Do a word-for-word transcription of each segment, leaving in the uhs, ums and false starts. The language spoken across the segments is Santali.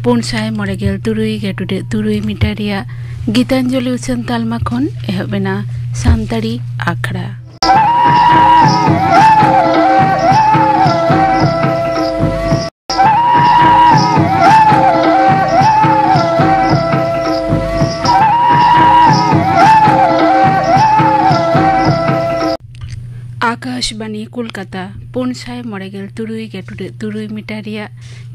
ᱯᱩᱱ ᱥᱟᱭ ᱢᱚᱬᱮ ᱜᱮᱞ ᱛᱩᱨᱩᱭ ᱜᱮᱴᱩᱰᱮ ᱛᱩᱨᱩᱭ ᱢᱤᱴᱟᱨ ᱨᱮᱭᱟᱜ ᱜᱤᱛᱟᱧᱡᱚᱞᱤ ᱩᱪᱷᱟᱹᱱ ᱛᱟᱞᱢᱟ ᱠᱷᱚᱱ ᱮᱦᱚᱵ ᱮᱱᱟ ᱥᱟᱱᱛᱟᱲᱤ ᱟᱠᱷᱲᱟ᱾ ᱟᱠᱟᱥᱵᱟᱱᱤ ᱠᱳᱞᱠᱟᱛᱟ, ᱯᱩᱱ ᱥᱟᱭ ᱢᱚᱬᱮ ᱜᱮᱞ ᱛᱩᱨᱩᱭ ᱜᱮᱴᱩᱰᱮ ᱛᱩᱨᱩᱭ ᱢᱤᱴᱟᱨ ᱨᱮᱭᱟᱜ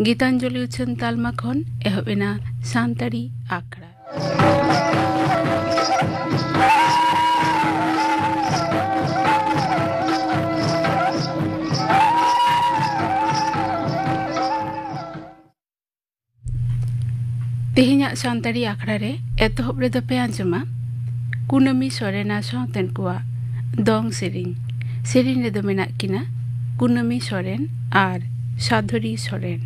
ᱜᱤᱛᱟᱧᱡᱚᱞᱤ ᱩᱪᱷᱟᱹᱱ ᱛᱟᱞᱢᱟ ᱠᱷᱚᱱ ᱮᱦᱚᱵ ᱮᱱᱟ ᱥᱟᱱᱛᱟᱲᱤ ᱟᱠᱷᱲᱟ᱾ ᱛᱮᱦᱮᱧᱟᱜ ᱥᱟᱱᱛᱟᱲᱤ ᱟᱠᱷᱲᱟ ᱨᱮ ᱮᱛᱚᱦᱚᱵ ᱨᱮᱫᱚ ᱯᱮ ᱟᱸᱡᱚᱢᱟ ᱠᱩᱱᱟᱹᱢᱤ ᱥᱚᱨᱮᱱ ᱟᱨ ᱥᱟᱶᱛᱮᱱ ᱠᱚᱣᱟᱜ ᱫᱚᱝ ᱥᱮᱨᱮᱧ᱾ ᱥᱮᱨᱮᱧ ᱨᱮᱫᱚ ᱢᱮᱱᱟᱜ ᱠᱤᱱᱟ ᱠᱩᱱᱟᱹᱢᱤ ᱥᱚᱨᱮᱱ ᱟᱨ ᱥᱟᱫᱷᱚᱨᱤ ᱥᱚᱨᱮᱱ᱾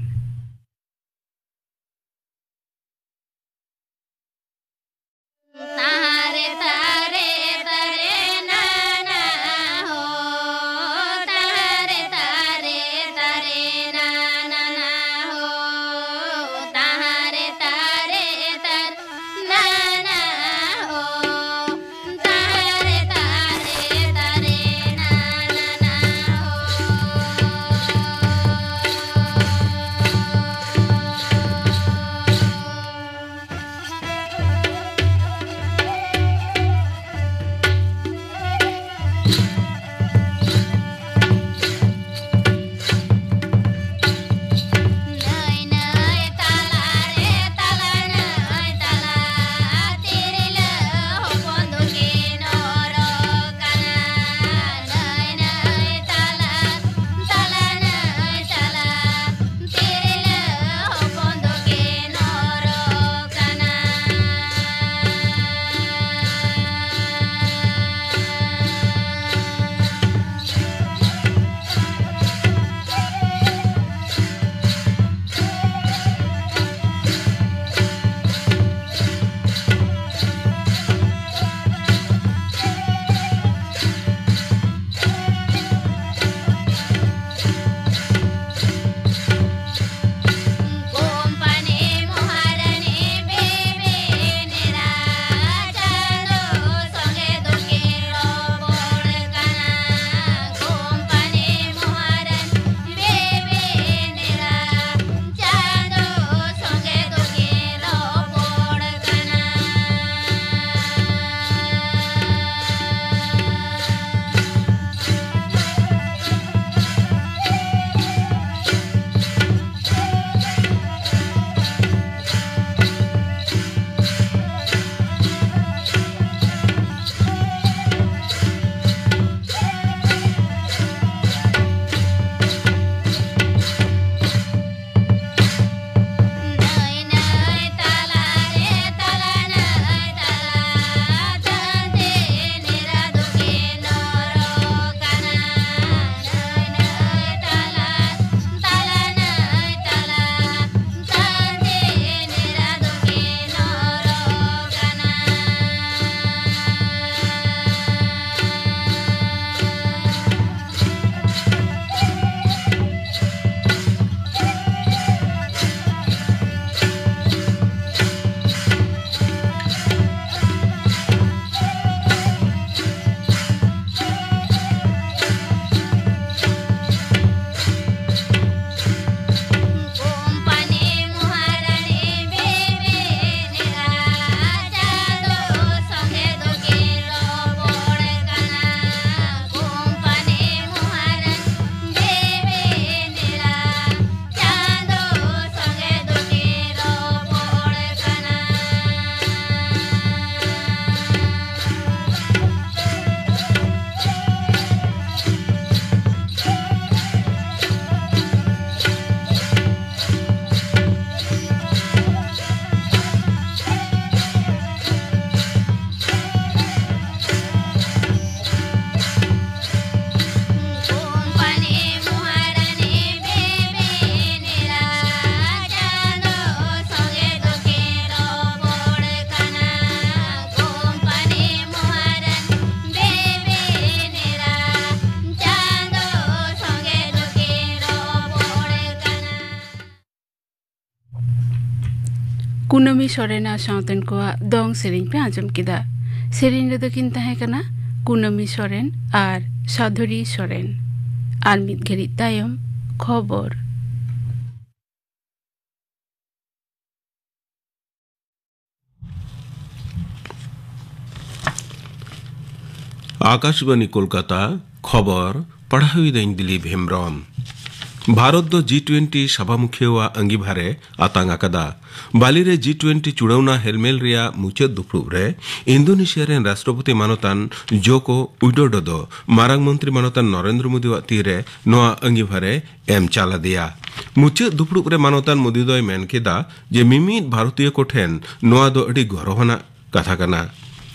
ᱠᱩᱱᱟᱹᱢᱤ ᱥᱚᱨᱮᱱ ᱟᱨ ᱥᱟᱶᱛᱮᱱ ᱠᱚᱣᱟᱜ ᱫᱚᱝ ᱥᱮᱨᱮᱧ ᱯᱮ ᱟᱸᱡᱚᱢ ᱠᱮᱫᱟ᱾ ᱥᱮᱨᱮᱧ ᱨᱮᱫᱚ ᱠᱤᱱ ᱛᱟᱦᱮᱸ ᱠᱟᱱᱟ ᱠᱩᱱᱟᱹᱢᱤ ᱥᱚᱨᱮᱱ ᱟᱨ ᱥᱟᱫᱷᱩᱨᱤ ᱥᱚᱨᱮᱱ᱾ ᱟᱨ ᱢᱤᱫ ᱜᱷᱟᱹᱲᱤᱡ ᱛᱟᱭᱚᱢ ᱠᱷᱚᱵᱚᱨ᱾ ᱟᱠᱟᱥᱵᱟᱱᱤ ᱠᱳᱞᱠᱟᱛᱟ, ᱠᱷᱚᱵᱚᱨ ᱯᱟᱲᱦᱟᱣᱤᱫᱟᱹᱧ ᱫᱤᱞᱤᱯ ᱦᱮᱢᱵᱨᱚᱢ᱾ ᱵᱷᱟᱨᱚᱛ ᱫᱚ ᱡᱤ ᱴᱩᱭᱮᱱᱴᱤ ᱥᱟᱵᱷᱟ ᱢᱩᱠᱷᱤᱭᱟᱹᱣᱟᱜ ᱟᱺᱜᱤᱵᱷᱟᱨᱮ ᱟᱛᱟᱝ ᱟᱠᱟᱫᱟ᱾ ᱵᱟᱞᱤ ᱨᱮ ᱡᱤ ᱴᱩᱭᱮᱱᱴᱤ ᱪᱩᱲᱟᱹᱣᱱᱟ ᱦᱮᱞᱢᱮᱞ ᱨᱮᱭᱟᱜ ᱢᱩᱪᱟᱹᱫ ᱫᱩᱯᱲᱩᱵ ᱨᱮ ᱤᱱᱫᱳᱱᱮᱥᱤᱭᱟ ᱨᱮᱱ ᱨᱟᱥᱴᱨᱚᱯᱚᱛᱤ ᱢᱟᱱᱚᱛᱟᱱ ᱡᱳᱠᱳ ᱩᱭᱰᱳᱰᱳ ᱫᱚ ᱢᱟᱨᱟᱝ ᱢᱚᱱᱛᱨᱤ ᱢᱟᱱᱚᱛᱟᱱ ᱱᱚᱨᱮᱱᱫᱨᱚ ᱢᱳᱫᱤᱣᱟᱜ ᱛᱤᱨᱮ ᱱᱚᱣᱟ ᱟᱺᱜᱤᱵᱷᱟᱨᱮ ᱮᱢ ᱪᱟᱞ ᱟᱫᱮᱭᱟ᱾ ᱢᱩᱪᱟᱹᱫ ᱫᱩᱯᱲᱩᱵ ᱨᱮ ᱢᱟᱱᱚᱛᱟᱱ ᱢᱳᱫᱤ ᱫᱚᱭ ᱢᱮᱱ ᱠᱮᱫᱟ ᱡᱮ ᱢᱤᱢᱤᱫ ᱵᱷᱟᱨᱚᱛᱤᱭᱚ ᱠᱚᱴᱷᱮᱱ ᱱᱚᱣᱟ ᱫᱚ ᱟᱹᱰᱤ ᱜᱚᱨᱚᱵᱟᱱᱟᱜ ᱠᱟᱛᱷᱟ ᱠᱟᱱᱟ᱾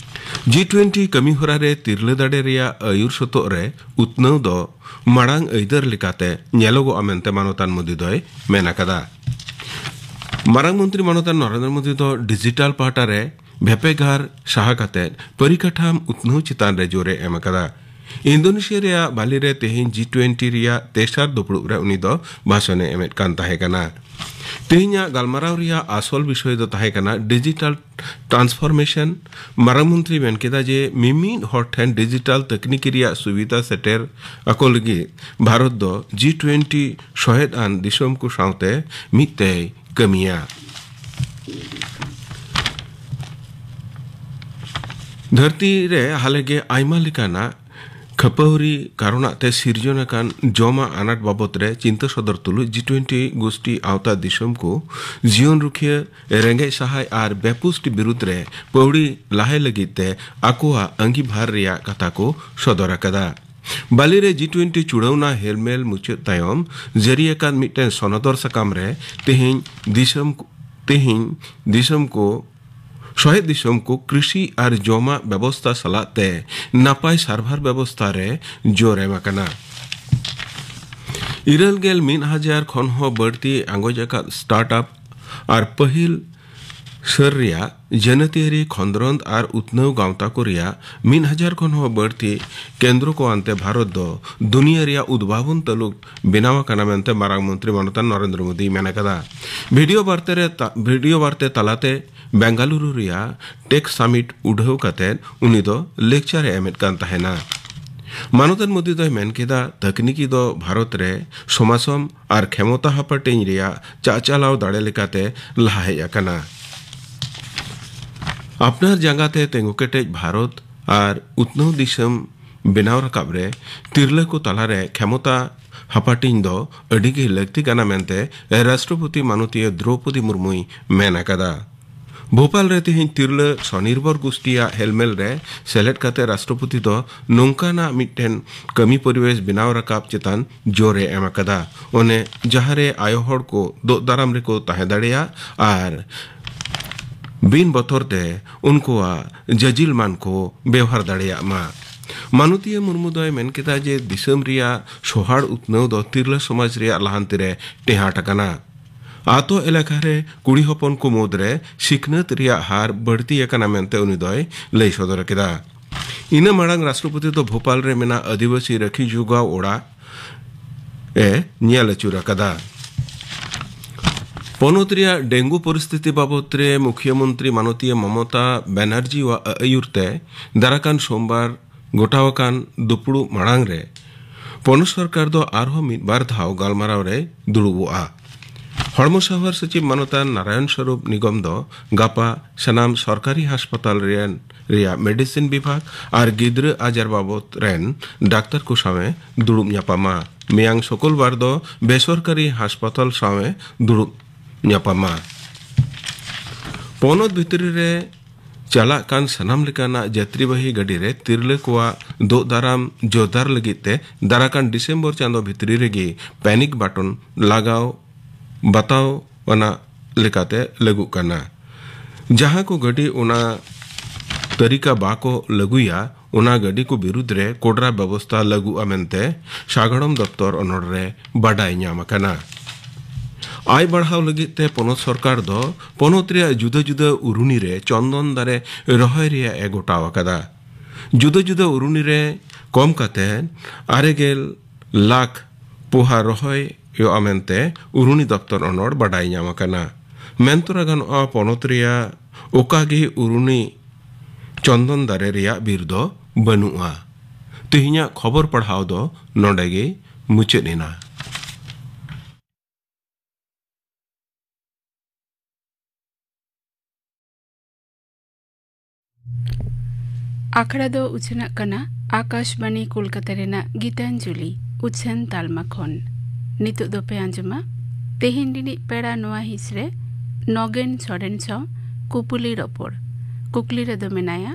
ᱡᱤ ᱴᱩᱭᱮᱱᱴᱤ ᱠᱟᱹᱢᱤᱦᱚᱨᱟ ᱨᱮ ᱛᱤᱨᱞᱟᱹ ᱫᱟᱲᱮ ᱨᱮᱭᱟᱜ ᱟᱹᱭᱩᱨ ᱥᱚᱛᱚᱜ ᱨᱮ ᱩᱛᱱᱟᱹᱣ ᱫᱚ ᱢᱟᱲᱟᱝ ᱟᱹᱭᱫᱟᱹᱨ ᱞᱮᱠᱟᱛᱮ ᱧᱮᱞᱚᱜᱚᱜᱼᱟ ᱢᱮᱱᱛᱮ ᱢᱟᱱᱚᱛᱟᱱ ᱢᱳᱫᱤ ᱫᱚᱭ ᱢᱮᱱ ᱟᱠᱟᱫᱟ᱾ ᱢᱟᱨᱟᱝ ᱢᱚᱱᱛᱨᱤ ᱢᱟᱱᱚᱛᱟᱱ ᱱᱚᱨᱮᱱᱫᱨᱚ ᱢᱳᱫᱤ ᱫᱚ ᱰᱤᱡᱤᱴᱟᱞ ᱯᱟᱦᱴᱟ ᱨᱮ ᱵᱷᱮᱯᱮᱜᱟᱨ ᱥᱟᱦᱟ ᱠᱟᱛᱮ ᱯᱚᱨᱤᱠᱟᱴᱷᱟᱢ ᱩᱛᱱᱟᱹᱣ ᱪᱮᱛᱟᱱ ᱨᱮ ᱡᱳᱨᱮ ᱮᱢ ᱟᱠᱟᱫᱟ᱾ ᱤᱱᱫᱳᱱᱮᱥᱤᱭᱟ ᱨᱮᱭᱟᱜ ᱵᱟᱞᱤ ᱨᱮ ᱛᱮᱦᱮᱧ ᱡᱤ ᱴᱩᱭᱮᱱᱴᱤ ᱨᱮᱭᱟᱜ ᱛᱮᱥᱟᱨ ᱫᱩᱯᱲᱩᱵ ᱨᱮ ᱩᱱᱤ ᱫᱚ ᱵᱷᱟᱥᱚᱱᱮ ᱮᱢᱮᱫ ᱠᱟᱱ ᱛᱟᱦᱮᱸ ᱠᱟᱱᱟ᱾ ᱛᱮᱦᱮᱧᱟᱜ ᱜᱟᱞᱢᱟᱨᱟᱣ ᱨᱮᱭᱟᱜ ᱟᱥᱚᱞ ᱵᱤᱥᱚᱭ ᱫᱚ ᱛᱟᱦᱮᱸ ᱠᱟᱱᱟ ᱰᱤᱡᱤᱴᱟᱞ ᱴᱨᱟᱱᱥᱯᱷᱚᱨᱢᱮᱥᱚᱱ᱾ ᱢᱟᱨᱟᱝ ᱢᱚᱱᱛᱨᱤ ᱢᱮᱱ ᱠᱮᱫᱟ ᱡᱮ ᱢᱤᱢᱤᱫ ᱦᱚᱲ ᱴᱷᱮᱱ ᱰᱤᱡᱤᱴᱟᱞ ᱛᱟᱹᱠᱱᱤᱠᱤ ᱨᱮᱭᱟᱜ ᱥᱩᱵᱤᱫᱷᱟ ᱥᱮᱴᱮᱨ ᱟᱠᱚ ᱞᱟᱹᱜᱤᱫ ᱵᱷᱟᱨᱚᱛ ᱫᱚ ᱡᱤ ᱴᱩᱭᱮᱱᱴᱤ ᱥᱚᱦᱮᱫ ᱟᱱ ᱫᱤᱥᱚᱢ ᱠᱚ ᱥᱟᱶᱛᱮ ᱢᱤᱫ ᱛᱮᱭ ᱠᱟᱹᱢᱤᱭᱟ᱾ ᱫᱷᱟᱹᱨᱛᱤ ᱨᱮ ᱦᱟᱞᱮᱜᱮ ᱟᱭᱢᱟ ᱞᱮᱠᱟᱱᱟᱜ ᱠᱷᱟᱹᱯᱟᱹᱨᱤ ᱠᱟᱨᱚᱱᱟᱜ ᱛᱮ ᱥᱤᱨᱡᱚᱱ ᱟᱠᱟᱱ ᱡᱚᱢᱟᱜ ᱟᱱᱟᱴ ᱵᱟᱵᱚᱛ ᱨᱮ ᱪᱤᱱᱛᱟᱹ ᱥᱚᱫᱚᱨ ᱛᱩᱞᱩᱡ ᱡᱤ ᱴᱩᱭᱮᱱᱴᱤ ᱜᱳᱥᱴᱤ ᱟᱣᱛᱟ ᱫᱤᱥᱚᱢ ᱠᱚ ᱡᱤᱭᱚᱱ ᱨᱩᱠᱷᱤᱭᱟᱹ, ᱨᱮᱸᱜᱮᱡ ᱥᱟᱦᱟᱭ ᱟᱨ ᱵᱮᱯᱩᱥᱴ ᱵᱤᱨᱩᱫᱽ ᱨᱮ ᱯᱟᱹᱣᱲᱤ ᱞᱟᱦᱟᱭ ᱞᱟᱹᱜᱤᱫ ᱛᱮ ᱟᱠᱚᱣᱟᱜ ᱟᱺᱜᱤᱵᱷᱟᱨ ᱨᱮᱭᱟᱜ ᱠᱟᱛᱷᱟ ᱠᱚ ᱥᱚᱫᱚᱨ ᱟᱠᱟᱫᱟ᱾ ᱵᱟᱞᱤ ᱨᱮ ᱡᱤ ᱴᱩᱭᱮᱱᱴᱤ ᱪᱩᱲᱟᱹᱣᱱᱟ ᱦᱮᱞᱢᱮᱞ ᱢᱩᱪᱟᱹᱫ ᱛᱟᱭᱚᱢ ᱡᱟᱹᱨᱤ ᱟᱠᱟᱱ ᱢᱤᱫᱴᱮᱱ ᱥᱚᱱᱚᱫᱚᱨ ᱥᱟᱠᱟᱢ ᱨᱮ ᱛᱮᱦᱮᱧ ᱫᱤᱥᱚᱢ, ᱛᱮᱦᱮᱧ ᱫᱤᱥᱚᱢ ᱠᱚ ᱥᱚᱦᱮᱫ ᱫᱤᱥᱚᱢ ᱠᱚ ᱠᱨᱤᱥᱤ ᱟᱨ ᱡᱚᱢᱟᱜ ᱵᱮᱵᱚᱥᱛᱟ ᱥᱟᱞᱟᱜ ᱛᱮ ᱱᱟᱯᱟᱭ ᱥᱟᱨᱵᱷᱟᱨ ᱵᱮᱵᱚᱥᱛᱟ ᱨᱮ ᱡᱳᱨ ᱮᱢ ᱟᱠᱟᱱᱟ᱾ ᱤᱨᱟᱹᱞ ᱜᱮᱞ ᱢᱤᱫ ᱦᱟᱡᱟᱨ ᱠᱷᱚᱱ ᱦᱚᱸ ᱵᱟᱹᱲᱛᱤ ᱟᱸᱜᱚᱪ ᱟᱠᱟᱫ ᱥᱴᱟᱨᱴ ᱟᱯ ᱟᱨ ᱯᱟᱹᱦᱤᱞ ᱥᱟᱹᱨ ᱨᱮᱭᱟᱜ ᱡᱟᱹᱱᱟᱹᱛᱤᱭᱟᱹᱨᱤ ᱠᱷᱚᱸᱫᱽᱨᱚᱸᱫᱽ ᱟᱨ ᱩᱛᱱᱟᱹᱣ ᱜᱟᱶᱛᱟ ᱠᱚ ᱨᱮᱭᱟᱜ ᱢᱤᱫ ᱦᱟᱡᱟᱨ ᱠᱷᱚᱱ ᱦᱚᱸ ᱵᱟᱹᱲᱛᱤ ᱠᱮᱱᱫᱨᱚ ᱠᱚ ᱟᱱᱛᱮ ᱵᱷᱟᱨᱚᱛ ᱫᱚ ᱫᱩᱱᱤᱭᱟᱹ ᱨᱮᱭᱟᱜ ᱩᱫᱵᱷᱟᱵᱚᱱ ᱛᱟᱹᱞᱩᱠ ᱵᱮᱱᱟᱣ ᱟᱠᱟᱱᱟ ᱢᱮᱱᱛᱮ ᱢᱟᱨᱟᱝ ᱢᱚᱱᱛᱨᱤ ᱢᱟᱱᱚᱛᱟᱱ ᱱᱚᱨᱮᱱᱫᱨᱚ ᱢᱳᱫᱤᱭ ᱢᱮᱱ ᱟᱠᱟᱫᱟ᱾ ᱵᱷᱤᱰᱤᱭᱳ ᱵᱟᱨᱛᱮ ᱨᱮ ᱛᱟ-, ᱵᱷᱤᱰᱤᱭᱳ ᱵᱟᱨᱛᱮ ᱛᱟᱞᱟᱛᱮ ᱵᱮᱝᱜᱟᱞᱩᱨᱩ ᱨᱮᱭᱟᱜ ᱴᱮᱠ ᱥᱟᱢᱤᱴ ᱩᱰᱷᱟᱹᱣ ᱠᱟᱛᱮ ᱩᱱᱤ ᱫᱚ ᱞᱮᱠᱪᱟᱨ ᱮ ᱮᱢᱮᱫ ᱠᱟᱱ ᱛᱟᱦᱮᱱᱟ᱾ ᱢᱟᱱᱚᱛᱟᱱ ᱢᱳᱫᱤ ᱫᱚᱭ ᱢᱮᱱ ᱠᱮᱫᱟ, ᱛᱟᱹᱠᱱᱤᱠᱤ ᱫᱚ ᱵᱷᱟᱨᱚᱛ ᱨᱮ ᱥᱚᱢᱟᱥᱚᱢ ᱟᱨ ᱠᱷᱮᱢᱚᱛᱟ ᱦᱟᱯᱟᱴᱤᱧ ᱨᱮᱭᱟᱜ ᱪᱟᱪᱟᱞᱟᱣ ᱫᱟᱲᱮ ᱞᱮᱠᱟᱛᱮ ᱞᱟᱦᱟ ᱦᱮᱡ ᱟᱠᱟᱱᱟ᱾ ᱟᱯᱱᱟᱨ ᱡᱟᱸᱜᱟ ᱛᱮ ᱛᱤᱸᱜᱩ ᱠᱮᱴᱮᱡ ᱵᱷᱟᱨᱚᱛ ᱟᱨ ᱩᱛᱱᱟᱹᱣ ᱫᱤᱥᱚᱢ ᱵᱮᱱᱟᱣ ᱨᱟᱠᱟᱵ ᱨᱮ ᱛᱤᱨᱞᱟᱹ ᱠᱚ ᱛᱟᱞᱟᱨᱮ ᱠᱷᱮᱢᱚᱛᱟ ᱦᱟᱯᱟᱴᱤᱧ ᱫᱚ ᱟᱹᱰᱤ ᱜᱮ ᱞᱟᱹᱠᱛᱤ ᱠᱟᱱᱟ ᱢᱮᱱᱛᱮ ᱨᱟᱥᱴᱨᱚᱯᱚᱛᱤ ᱢᱟᱱᱚᱛᱤᱭᱟᱹ ᱫᱨᱚᱣᱯᱚᱫᱤ ᱢᱩᱨᱢᱩᱭ ᱢᱮᱱ ᱟᱠᱟᱫᱟ᱾ ᱵᱷᱳᱯᱟᱞ ᱨᱮ ᱛᱮᱦᱮᱧ ᱛᱤᱨᱞᱟᱹ ᱥᱚᱱᱤᱨᱵᱷᱚᱨ ᱜᱳᱥᱴᱤᱭᱟᱜ ᱦᱮᱞᱢᱮᱞ ᱨᱮ ᱥᱮᱞᱮᱫ ᱠᱟᱛᱮ ᱨᱟᱥᱴᱨᱚᱯᱚᱛᱤ ᱫᱚ ᱱᱚᱝᱠᱟᱱᱟᱜ ᱢᱤᱫᱴᱮᱱ ᱠᱟᱹᱢᱤ ᱯᱚᱨᱤᱵᱮᱥ ᱵᱮᱱᱟᱣ ᱨᱟᱠᱟᱵ ᱪᱮᱛᱟᱱ ᱡᱳᱨ ᱮ ᱮᱢ ᱟᱠᱟᱫᱟ᱾ ᱚᱱᱮ ᱡᱟᱦᱟᱸ ᱨᱮ ᱟᱭᱳ ᱦᱚᱲ ᱠᱚ ᱫᱳᱜ ᱫᱟᱨᱟᱢ ᱨᱮᱠᱚ ᱛᱟᱦᱮᱸ ᱫᱟᱲᱮᱭᱟᱜ ᱟᱨ ᱵᱤᱱ ᱵᱚᱛᱚᱨ ᱛᱮ ᱩᱱᱠᱩᱣᱟᱜ ᱡᱟᱹᱡᱤᱞ ᱢᱟᱱ ᱠᱚ ᱵᱮᱣᱦᱟᱨ ᱫᱟᱲᱮᱭᱟᱜ ᱢᱟ᱾ ᱢᱟᱱᱚᱛᱤᱭᱟᱹ ᱢᱩᱨᱢᱩ ᱫᱚᱭ ᱢᱮᱱ ᱠᱮᱫᱟ ᱡᱮ ᱫᱤᱥᱚᱢ ᱨᱮᱭᱟᱜ ᱥᱚᱦᱟᱲ ᱩᱛᱱᱟᱹᱣ ᱫᱚ ᱛᱤᱨᱞᱟᱹ ᱥᱚᱢᱟᱡᱽ ᱨᱮᱭᱟᱜ ᱞᱟᱦᱟᱱᱛᱤ ᱨᱮ ᱴᱮᱦᱟᱴ ᱟᱠᱟᱱᱟ᱾ ᱟᱛᱳ ᱮᱞᱟᱠᱟ ᱨᱮ ᱠᱩᱲᱤ ᱦᱚᱯᱚᱱ ᱠᱚ ᱢᱩᱫᱽᱨᱮ ᱥᱤᱠᱷᱱᱟᱹᱛ ᱨᱮᱭᱟᱜ ᱦᱟᱨ ᱵᱟᱹᱲᱛᱤ ᱟᱠᱟᱱᱟ ᱢᱮᱱᱛᱮ ᱩᱱᱤ ᱫᱚᱭ ᱞᱟᱹᱭ ᱥᱚᱫᱚᱨ ᱠᱮᱫᱟ᱾ ᱤᱱᱟᱹ ᱢᱟᱲᱟᱝ ᱨᱟᱥᱴᱨᱚᱯᱚᱛᱤ ᱫᱚ ᱵᱷᱳᱯᱟᱞ ᱨᱮ ᱢᱮᱱᱟᱜ ᱟᱹᱫᱤᱵᱟᱹᱥᱤ ᱨᱟᱹᱠᱷᱤ ᱡᱚᱜᱟᱣ ᱚᱲᱟᱜ ᱮ ᱧᱮᱞ ᱟᱹᱪᱩᱨ ᱟᱠᱟᱫᱟ᱾ ᱯᱚᱱᱚᱛ ᱨᱮᱭᱟᱜ ᱰᱮᱝᱜᱩ ᱯᱚᱨᱤᱥᱛᱷᱤᱛᱤ ᱵᱟᱵᱚᱛ ᱨᱮ ᱢᱩᱠᱷᱭᱟᱹ ᱢᱚᱱᱛᱨᱤ ᱢᱟᱱᱚᱛᱤᱭᱟᱹ ᱢᱚᱢᱚᱛᱟ ᱵᱟᱱᱟᱨᱡᱤᱣᱟᱜ ᱟᱹᱭᱩᱨ ᱛᱮ ᱫᱟᱨᱟᱠᱟᱱ ᱥᱳᱢᱵᱟᱨ ᱜᱚᱴᱟᱣᱟᱠᱟᱱ ᱫᱩᱯᱲᱩᱵ ᱢᱟᱲᱟᱝ ᱨᱮ ᱯᱚᱱᱚᱛ ᱥᱚᱨᱠᱟᱨ ᱫᱚ ᱟᱨᱦᱚᱸ ᱢᱤᱫ ᱵᱟᱨ ᱫᱷᱟᱣ ᱜᱟᱞᱢᱟᱨᱟᱣ ᱨᱮ ᱫᱩᱲᱩᱵᱚᱜᱼᱟ᱾ ᱦᱚᱲᱢᱚ ᱥᱟᱶᱟᱨ ᱥᱚᱪᱤᱵᱽ ᱢᱟᱱᱚᱛᱟᱱ ᱱᱟᱨᱟᱭᱚᱱ ᱥᱚᱨᱩᱯ ᱱᱤᱜᱚᱢ ᱫᱚ ᱜᱟᱯᱟ ᱥᱟᱱᱟᱢ ᱥᱚᱨᱠᱟᱨᱤ ᱦᱟᱥᱯᱟᱛᱟᱞ ᱨᱮᱱ ᱨᱮᱭᱟᱜ ᱢᱮᱰᱤᱥᱤᱱ ᱵᱤᱵᱷᱟᱜᱽ ᱟᱨ ᱜᱤᱫᱽᱨᱟᱹ ᱟᱡᱟᱨ ᱵᱟᱵᱚᱛ ᱨᱮᱱ ᱰᱟᱠᱛᱟᱨ ᱠᱚ ᱥᱟᱶ ᱮ ᱫᱩᱲᱩᱵ ᱧᱟᱯᱟᱢᱟ᱾ ᱢᱮᱭᱟᱝ ᱥᱩᱠᱩᱞᱵᱟᱨ ᱫᱚ ᱵᱮᱥᱚᱨᱠᱟᱨᱤ ᱦᱟᱥᱯᱟᱛᱟᱞ ᱥᱟᱶ ᱮ ᱫᱩᱲᱩᱵ ᱧᱟᱯᱟᱢᱟ᱾ ᱯᱚᱱᱚᱛ ᱵᱷᱤᱛᱨᱤ ᱨᱮ ᱪᱟᱞᱟᱜ ᱠᱟᱱ ᱥᱟᱱᱟᱢ ᱞᱮᱠᱟᱱᱟᱜ ᱡᱟᱛᱨᱤᱵᱟᱦᱤ ᱜᱟᱹᱰᱤ ᱨᱮ ᱛᱤᱨᱞᱟᱹ ᱠᱚᱣᱟᱜ ᱫᱳᱜ ᱫᱟᱨᱟᱢ ᱡᱳᱨᱫᱟᱨ ᱞᱟᱹᱜᱤᱫ ᱛᱮ ᱫᱟᱨᱟᱠᱟᱱ ᱰᱤᱥᱮᱢᱵᱚᱨ ᱪᱟᱸᱫᱚ ᱵᱷᱤᱛᱨᱤ ᱨᱮᱜᱮ ᱯᱮᱱᱤᱠ ᱵᱟᱴᱚᱱ ᱞᱟᱜᱟᱣ ᱵᱟᱛᱟᱣ ᱟᱱᱟᱜ ᱞᱮᱠᱟᱛᱮ ᱞᱟᱹᱜᱩᱜ ᱠᱟᱱᱟ᱾ ᱡᱟᱦᱟᱸ ᱠᱚ ᱜᱟᱹᱰᱤ ᱚᱱᱟ ᱛᱟᱹᱨᱤᱠᱟ ᱵᱟᱠᱚ ᱞᱟᱹᱜᱩᱭᱟ, ᱚᱱᱟ ᱜᱟᱹᱰᱤ ᱠᱚ ᱵᱤᱨᱩᱫᱽ ᱨᱮ ᱠᱚᱰᱨᱟ ᱵᱮᱵᱚᱥᱛᱷᱟ ᱞᱟᱹᱜᱩᱜᱼᱟ ᱢᱮᱱᱛᱮ ᱥᱟᱜᱟᱲᱚᱢ ᱫᱚᱯᱛᱚᱨ ᱚᱱᱚᱲ ᱨᱮ ᱵᱟᱰᱟᱭ ᱧᱟᱢ ᱟᱠᱟᱱᱟ᱾ ᱟᱭ ᱵᱟᱲᱦᱟᱣ ᱞᱟᱹᱜᱤᱫ ᱛᱮ ᱯᱚᱱᱚᱛ ᱥᱚᱨᱠᱟᱨ ᱫᱚ ᱯᱚᱱᱚᱛ ᱨᱮᱭᱟᱜ ᱡᱩᱫᱟᱹ ᱡᱩᱫᱟᱹ ᱩᱨᱩᱱᱤ ᱨᱮ ᱪᱚᱱᱫᱚᱱ ᱫᱟᱨᱮ ᱨᱚᱦᱚᱭ ᱨᱮᱭᱟᱜ ᱮ ᱜᱚᱴᱟᱣ ᱟᱠᱟᱫᱟ᱾ ᱡᱩᱫᱟᱹ ᱡᱩᱫᱟᱹ ᱩᱨᱩᱱᱤ ᱨᱮ ᱠᱚᱢ ᱠᱟᱛᱮ ᱟᱨᱮ ᱜᱮᱞ ᱞᱟᱠᱷ ᱯᱚᱦᱟ ᱨᱚᱦᱚᱭ ᱦᱩᱭᱩᱜᱼᱟ ᱢᱮᱱᱛᱮ ᱩᱨᱩᱱᱤ ᱫᱚᱯᱛᱚᱨ ᱚᱱᱚᱲ ᱵᱟᱰᱟᱭ ᱧᱟᱢ ᱟᱠᱟᱱᱟ᱾ ᱢᱮᱱ ᱛᱚᱨᱟ ᱜᱟᱱᱚᱜᱼᱟ, ᱯᱚᱱᱚᱛ ᱨᱮᱭᱟᱜ ᱚᱠᱟ ᱜᱮ ᱩᱨᱩᱱᱤ ᱪᱚᱱᱫᱚᱱ ᱫᱟᱨᱮ ᱨᱮᱭᱟᱜ ᱵᱤᱨ ᱫᱚ ᱵᱟᱹᱱᱩᱜᱼᱟ᱾ ᱛᱮᱦᱮᱧᱟᱜ ᱠᱷᱚᱵᱚᱨ ᱯᱟᱲᱦᱟᱣ ᱫᱚ ᱱᱚᱰᱮ ᱜᱮ ᱢᱩᱪᱟᱹᱫ ᱮᱱᱟ᱾ ᱟᱠᱷᱲᱟ ᱫᱚ ᱩᱪᱷᱟᱹᱱᱟᱜ ᱠᱟᱱᱟ ᱟᱠᱟᱥᱵᱟᱱᱤ ᱠᱳᱞᱠᱟᱛᱟ ᱨᱮᱱᱟᱜ ᱜᱤᱛᱟᱧᱡᱚᱞᱤ ᱩᱪᱷᱟᱹᱱ ᱛᱟᱞᱢᱟ ᱠᱷᱚᱱ᱾ ᱱᱤᱛᱚᱜ ᱫᱚᱯᱮ ᱟᱸᱡᱚᱢᱟ ᱛᱮᱦᱮᱧ ᱨᱤᱱᱤᱡ ᱯᱮᱲᱟ ᱱᱚᱣᱟ ᱦᱤᱸᱥ ᱨᱮ ᱱᱚᱜᱮᱱ ᱥᱚᱨᱮᱱ ᱥᱟᱶ ᱠᱩᱯᱩᱞᱤ ᱨᱚᱯᱚᱲ᱾ ᱠᱩᱠᱞᱤ ᱨᱮᱫᱚ ᱢᱮᱱᱟᱭᱟ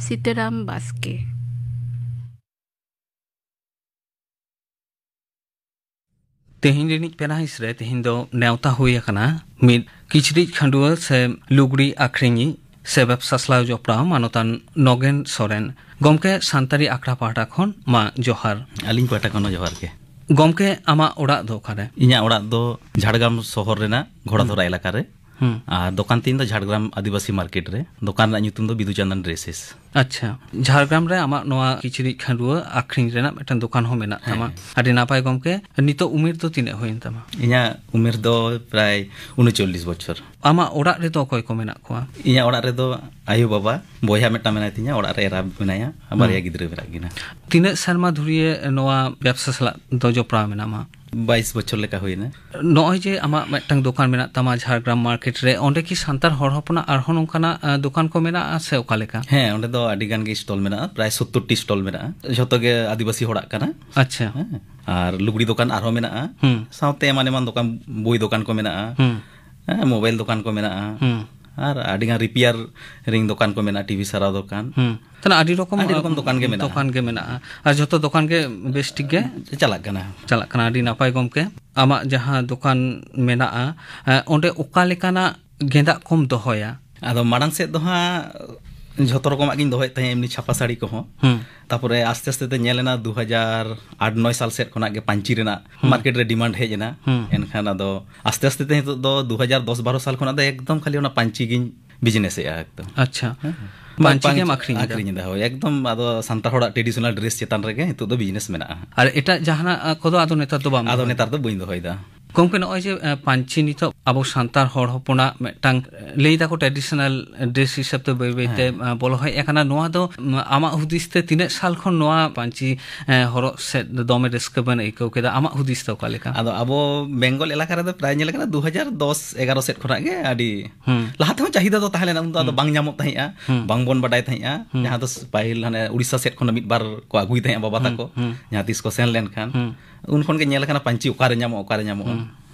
ᱥᱤᱛᱟᱹᱨᱟᱢ ᱵᱟᱥᱠᱮ᱾ ᱛᱮᱦᱮᱧ ᱨᱤᱱᱤᱡ ᱯᱮᱲᱟ ᱦᱤᱸᱥ ᱨᱮ ᱛᱮᱦᱮᱧ ᱫᱚ ᱱᱮᱣᱛᱟ ᱦᱩᱭ ᱟᱠᱟᱱᱟ ᱢᱤᱫ ᱠᱤᱪᱨᱤᱡ ᱠᱷᱟᱹᱰᱩᱣᱟᱹ ᱥᱮ ᱞᱩᱜᱽᱲᱤ ᱟᱠᱷᱨᱤᱧᱤᱡ ᱥᱮ ᱵᱮᱵᱥᱟ ᱥᱟᱞᱟᱣ ᱡᱚᱯᱲᱟᱣ ᱢᱟᱱᱚᱛᱟᱱ ᱱᱚᱜᱮᱱ ᱥᱚᱨᱮᱱ᱾ ᱜᱚᱢᱠᱮ, ᱥᱟᱱᱛᱟᱲᱤ ᱟᱠᱷᱲᱟ ᱯᱟᱦᱴᱟ ᱠᱷᱚᱱ ᱢᱟ ᱡᱚᱦᱟᱨ᱾ ᱟᱹᱞᱤᱧ ᱯᱟᱦᱴᱟ ᱠᱷᱚᱱ ᱦᱚᱸ ᱡᱚᱦᱟᱨ ᱜᱮ᱾ ᱜᱚᱢᱠᱮ, ᱟᱢᱟᱜ ᱚᱲᱟᱜ ᱫᱚ ᱚᱠᱟᱨᱮ? ᱤᱧᱟᱹᱜ ᱚᱲᱟᱜ ᱫᱚ ᱡᱷᱟᱲᱜᱨᱟᱢ ᱥᱚᱦᱚᱨ ᱨᱮᱱᱟᱜ ᱜᱷᱚᱲᱟᱫᱷᱚᱨᱟ ᱮᱞᱟᱠᱟ ᱨᱮ᱾ ᱦᱩᱸ᱾ ᱟᱨ ᱫᱚᱠᱟᱱ ᱛᱤᱧ ᱫᱚ ᱡᱷᱟᱲᱜᱨᱟᱢ ᱟᱹᱫᱤᱵᱟᱹᱥᱤ ᱢᱟᱨᱠᱮᱴ ᱨᱮ᱾ ᱫᱚᱠᱟᱱ ᱨᱮᱱᱟᱜ ᱧᱩᱛᱩᱢ ᱫᱚ ᱵᱤᱫᱩ ᱪᱟᱸᱫᱟᱱ ᱰᱨᱮᱥᱮᱥ᱾ ᱟᱪᱪᱷᱟ, ᱡᱷᱟᱲᱜᱨᱟᱢ ᱨᱮ ᱟᱢᱟᱜ ᱱᱚᱣᱟ ᱠᱤᱪᱨᱤᱡ ᱠᱷᱟᱹᱰᱩᱣᱟᱹ ᱟᱠᱷᱨᱤᱧ ᱨᱮᱱᱟᱜ ᱢᱤᱫᱴᱟᱝ ᱫᱚᱠᱟᱱ ᱦᱚᱸ ᱢᱮᱱᱟᱜ ᱦᱮᱸ, ᱛᱟᱢᱟ᱾ ᱦᱮᱸ᱾ ᱟᱹᱰᱤ ᱱᱟᱯᱟᱭ ᱜᱚᱢᱠᱮ, ᱱᱤᱛᱚᱜ ᱩᱢᱮᱨ ᱫᱚ ᱛᱤᱱᱟᱹᱜ ᱦᱩᱭᱮᱱ ᱛᱟᱢᱟ? ᱤᱧᱟᱹᱜ ᱩᱢᱮᱨ ᱫᱚ ᱯᱨᱟᱭ ᱩᱱᱩᱪᱚᱞᱞᱤᱥ ᱵᱚᱪᱷᱚᱨ᱾ ᱟᱢᱟᱜ ᱚᱲᱟᱜ ᱨᱮᱫᱚ ᱚᱠᱚᱭ ᱠᱚ ᱢᱮᱱᱟᱜ ᱠᱚᱣᱟ? ᱤᱧᱟᱹᱜ ᱚᱲᱟᱜ ᱨᱮᱫᱚ ᱟᱭᱳ ᱵᱟᱵᱟ, ᱵᱚᱭᱦᱟ ᱢᱤᱫᱴᱟᱝ ᱢᱮᱱᱟᱭ ᱛᱤᱧᱟ, ᱚᱲᱟᱜ ᱨᱮ ᱮᱨᱟ ᱢᱮᱱᱟᱭᱟ, ᱟᱨ ᱵᱟᱨᱭᱟ ᱦᱩᱸ᱾ ᱜᱤᱫᱽᱨᱟᱹ ᱢᱮᱱᱟᱜ ᱠᱤᱱᱟ᱾ ᱛᱤᱱᱟᱹᱜ ᱥᱮᱨᱢᱟ ᱫᱷᱩᱨᱤᱭᱟᱹ ᱱᱚᱣᱟ ᱵᱮᱵᱥᱟ ᱥᱟᱞᱟᱜ ᱫᱚ ᱡᱚᱯᱲᱟᱣ ᱢᱮᱱᱟᱢᱟ? ᱵᱟᱭᱤᱥ ᱵᱚᱪᱷᱚᱨ ᱞᱮᱠᱟ ᱦᱩᱭᱱᱟ᱾ ᱱᱚᱜᱼᱚᱭ ᱡᱮ ᱟᱢᱟᱜ ᱢᱤᱫᱴᱟᱝ ᱫᱚᱠᱟᱱ ᱢᱮᱱᱟᱜ ᱛᱟᱢᱟ ᱡᱷᱟᱲᱜᱨᱟᱢ ᱢᱟᱨᱠᱮᱴ ᱨᱮ, ᱚᱸᱰᱮ ᱠᱤ ᱥᱟᱱᱛᱟᱲ ᱦᱚᱲ ᱦᱚᱯᱚᱱᱟᱜ ᱟᱨᱦᱚᱸ ᱱᱚᱝᱠᱟᱱᱟᱜ, ᱟ, ᱫᱚᱠᱟᱱ ᱠᱚ ᱢᱮᱱᱟᱜᱼᱟ ᱥᱮ ᱚᱠᱟ ᱞᱮᱠᱟ? ᱦᱮᱸ, ᱚᱸᱰᱮ ᱫᱚ ᱟᱹᱰᱤ ᱜᱟᱱ ᱜᱮ ᱥᱴᱚᱞ ᱢᱮᱱᱟᱜᱼᱟ, ᱯᱨᱟᱭ ᱥᱚᱛᱛᱚᱨ ᱴᱤ ᱥᱴᱚᱞ ᱢᱮᱱᱟᱜᱼᱟ᱾ ᱡᱷᱚᱛᱚ ᱜᱮ ᱟᱹᱫᱤᱵᱟᱹᱥᱤ ᱦᱚᱲᱟᱜ ᱠᱟᱱᱟ᱾ ᱟᱪᱪᱷᱟ᱾ ᱦᱮᱸ, ᱟᱨ ᱞᱩᱜᱽᱲᱤ ᱫᱚᱠᱟᱱ ᱟᱨᱦᱚᱸ ᱢᱮᱱᱟᱜᱼᱟ᱾ ᱦᱩᱸ᱾ ᱥᱟᱶᱛᱮ ᱮᱢᱟᱱ ᱮᱢᱟᱱ ᱫᱚᱠᱟᱱ, ᱵᱳᱭ ᱫᱚᱠᱟᱱ ᱠᱚ ᱢᱮᱱᱟᱜᱼᱟ᱾ ᱦᱩᱸ᱾ ᱦᱮᱸ, ᱢᱳᱵᱟᱭᱤᱞ ᱫᱚᱠᱟᱱ ᱠᱚ ᱢᱮᱱᱟᱜᱼᱟ᱾ ᱦᱩᱸ᱾ ᱟᱨ ᱟᱹᱰᱤ ᱜᱟᱱ ᱨᱤᱯᱮᱭᱟᱨᱤᱝ ᱫᱚᱠᱟᱱ ᱠᱚ ᱢᱮᱱᱟᱜᱼᱟ, ᱴᱤᱵᱷᱤ ᱥᱟᱨᱟᱣ ᱫᱚᱠᱟᱱ᱾ ᱦᱩᱸ᱾ ᱛᱟᱦᱞᱮ ᱟᱹᱰᱤ ᱨᱚᱠᱚᱢ, ᱟᱹᱰᱤ ᱨᱚᱠᱚᱢ ᱫᱚᱠᱟᱱ ᱜᱮ ᱢᱮᱱᱟᱜᱼᱟ᱾ ᱫᱚᱠᱟᱱ ᱜᱮ ᱢᱮᱱᱟᱜᱼᱟ᱾ ᱟᱨ ᱡᱷᱚᱛᱚ ᱫᱚᱠᱟᱱ ᱜᱮ ᱵᱮᱥ ᱴᱷᱤᱠ ᱜᱮ ᱪᱟᱞᱟᱜ ᱠᱟᱱᱟ᱾ ᱪᱟᱞᱟᱜ ᱠᱟᱱᱟ, ᱟᱹᱰᱤ ᱱᱟᱯᱟᱭ ᱜᱚᱢᱠᱮ᱾ ᱟᱢᱟᱜ ᱡᱟᱦᱟᱸ ᱫᱚᱠᱟᱱ ᱢᱮᱱᱟᱜᱼᱟ, ᱮ, ᱚᱸᱰᱮ ᱚᱠᱟ ᱞᱮᱠᱟᱱᱟᱜ ᱜᱮᱸᱫᱟᱜ ᱠᱚᱢ ᱫᱚᱦᱚᱭᱟ? ᱟᱫᱚ ᱢᱟᱲᱟᱝ ᱥᱮᱫ ᱫᱚ ᱦᱟᱸᱜ ᱡᱷᱚᱛᱚ ᱨᱚᱠᱚᱢᱟᱜ ᱜᱤᱧ ᱫᱚᱦᱚᱭᱮᱫ ᱛᱟᱦᱮᱸᱫ, ᱮᱢᱱᱤ ᱪᱷᱟᱯᱟ ᱥᱟᱹᱲᱤ ᱠᱚᱦᱚᱸ᱾ ᱦᱩᱸ᱾ ᱛᱟᱯᱚᱨᱮ ᱟᱥᱛᱮ ᱟᱥᱛᱮ ᱛᱮ ᱧᱮᱞ ᱮᱱᱟ, ᱫᱩ ᱦᱟᱡᱟᱨ ᱟᱴ ᱱᱚᱭ ᱥᱟᱞ ᱥᱮᱫ ᱠᱷᱚᱱᱟᱜ ᱜᱮ ᱯᱟᱹᱧᱪᱤ ᱨᱮᱱᱟᱜ ᱦᱩᱸ᱾ ᱢᱟᱨᱠᱮᱴ ᱨᱮ ᱰᱤᱢᱟᱱᱰ ᱦᱮᱡ ᱮᱱᱟ᱾ ᱦᱩᱸ᱾ ᱮᱱᱠᱷᱟᱱ ᱟᱫᱚ ᱟᱥᱛᱮ ᱟᱥᱛᱮ ᱛᱮ ᱱᱤᱛᱚᱜ ᱫᱚ ᱫᱩ ᱦᱟᱡᱟᱨ ᱫᱚᱥ ᱵᱟᱨᱚ ᱥᱟᱞ ᱠᱷᱚᱱᱟᱜ ᱫᱚ ᱮᱠᱫᱚᱢ ᱠᱷᱟᱹᱞᱤ ᱚᱱᱟ ᱯᱟᱹᱧᱪᱤ ᱜᱤᱧ ᱵᱤᱡᱽᱱᱮᱥ ᱮᱫᱼᱟ ᱮᱠᱫᱚᱢ᱾ ᱟᱪᱪᱷᱟ᱾ ᱦᱮᱸ᱾ ᱯᱟᱹᱧᱪᱤ ᱯᱟᱹᱧᱪᱤ ᱜᱮᱢ ᱟᱠᱷᱨᱤᱧ ᱮᱫᱟ? ᱟᱠᱷᱨᱤᱧ ᱮᱫᱟ, ᱦᱳᱭ᱾ ᱮᱠᱫᱚᱢ ᱟᱫᱚ ᱥᱟᱱᱛᱟᱲ ᱦᱚᱲᱟᱜ ᱴᱨᱮᱰᱤᱥᱚᱱᱟᱞ ᱰᱨᱮᱥ ᱪᱮᱛᱟᱱ ᱨᱮᱜᱮ ᱱᱤᱛᱚᱜ ᱫᱚ ᱵᱤᱡᱽᱱᱮᱥ ᱢᱮᱱᱟᱜᱼᱟ᱾ ᱟᱨ ᱮᱴᱟᱜ ᱡᱟᱦᱟᱱᱟᱜ, ᱟ, ᱠᱚᱫᱚ ᱟᱫᱚ ᱱᱮᱛᱟᱨ ᱫᱚ ᱵᱟᱢ ᱟᱫᱚ ᱫᱚᱦᱚᱭᱮᱫᱟ? ᱱᱮᱛᱟᱨ ᱫᱚ ᱵᱟᱹᱧ ᱫᱚᱦᱚᱭᱮᱫᱟ᱾ ᱜᱚᱢᱠᱮ, ᱱᱚᱜᱼᱚᱭ ᱡᱮ, ᱮ, ᱯᱟᱹᱧᱪᱤ ᱱᱤᱛᱚᱜ ᱟᱵᱚ ᱥᱟᱱᱛᱟᱲ ᱦᱚᱲ ᱦᱚᱯᱚᱱᱟᱜ ᱢᱤᱫᱴᱟᱝ, ᱮ, ᱞᱟᱹᱭ ᱫᱟᱠᱚ ᱴᱨᱮᱰᱤᱥᱚᱱᱟᱞ ᱰᱨᱮᱥ ᱦᱤᱥᱟᱹᱵ ᱛᱮ ᱵᱟᱹᱭ ᱵᱟᱹᱭ ᱛᱮ, ᱦᱮᱸ᱾ ᱮ, ᱵᱚᱞᱚ ᱦᱮᱡ ᱟᱠᱟᱱᱟ᱾ ᱱᱚᱣᱟ ᱫᱚ, ᱩᱢ, ᱟᱢᱟᱜ ᱦᱩᱫᱤᱥ ᱛᱮ ᱛᱤᱱᱟᱹᱜ ᱥᱟᱞ ᱠᱷᱚᱱ ᱱᱚᱣᱟ ᱯᱟᱹᱧᱪᱤ, ᱮ, ᱦᱚᱨᱚᱜ ᱥᱮᱫ ᱫᱚᱢᱮ ᱨᱟᱹᱥᱠᱟᱹ ᱵᱮᱱ ᱟᱹᱭᱠᱟᱹᱣ ᱠᱮᱫᱟ? ᱟᱢᱟᱜ ᱦᱩᱫᱤᱥ ᱫᱚ ᱚᱠᱟ ᱞᱮᱠᱟ? ᱟᱫᱚ ᱟᱵᱚ ᱵᱮᱝᱜᱚᱞ ᱮᱞᱟᱠᱟ ᱨᱮᱫᱚ ᱯᱨᱟᱭ ᱧᱮᱞ ᱠᱟᱱᱟ ᱫᱩ ᱦᱟᱡᱟᱨ ᱫᱚᱥ ᱮᱜᱟᱨᱚ ᱥᱮᱫ ᱠᱷᱚᱱᱟᱜ ᱜᱮ ᱟᱹᱰᱤ ᱦᱩᱸ᱾ ᱞᱟᱦᱟ ᱛᱮᱦᱚᱸ ᱪᱟᱦᱤᱫᱟ ᱫᱚ ᱛᱟᱦᱮᱸ ᱞᱮᱱᱟ, ᱩᱱᱫᱚ ᱟᱫᱚ ᱦᱩᱸ᱾ ᱵᱟᱝ ᱧᱟᱢᱚᱜ ᱛᱟᱦᱮᱸᱜᱼᱟ, ᱦᱩᱸ᱾ ᱵᱟᱝᱵᱚᱱ ᱵᱟᱰᱟᱭ ᱛᱟᱦᱮᱸᱜᱼᱟ᱾ ᱦᱩᱸ᱾ ᱡᱟᱦᱟᱸ ᱫᱚ ᱯᱟᱹᱦᱤᱞ ᱦᱟᱱᱮ ᱩᱲᱤᱥᱥᱟ ᱥᱮᱫ ᱠᱷᱚᱱ ᱢᱤᱫ ᱵᱟᱨ ᱠᱚ ᱟᱹᱜᱩᱭ ᱛᱟᱦᱮᱸᱜᱼᱟ ᱵᱟᱵᱟ ᱦᱩᱸ, ᱛᱟᱠᱚ, ᱦᱩᱸ᱾ ᱡᱟᱦᱟᱸ ᱛᱤᱥ ᱠᱚ ᱥᱮᱱ ᱞᱮᱱᱠᱷᱟᱱ᱾ ᱦᱩᱸ᱾ ᱩᱱ ᱠᱷᱚᱱ ᱜᱮ ᱧᱮᱞ ᱟᱠᱟᱱᱟ ᱯᱟᱹᱧᱪᱤ ᱚᱠᱟᱨᱮ ᱧᱟᱢᱚᱜᱼᱟ, ᱚᱠᱟᱨᱮ ᱧᱟᱢᱚᱜᱼᱟ᱾ ᱦᱩᱸ᱾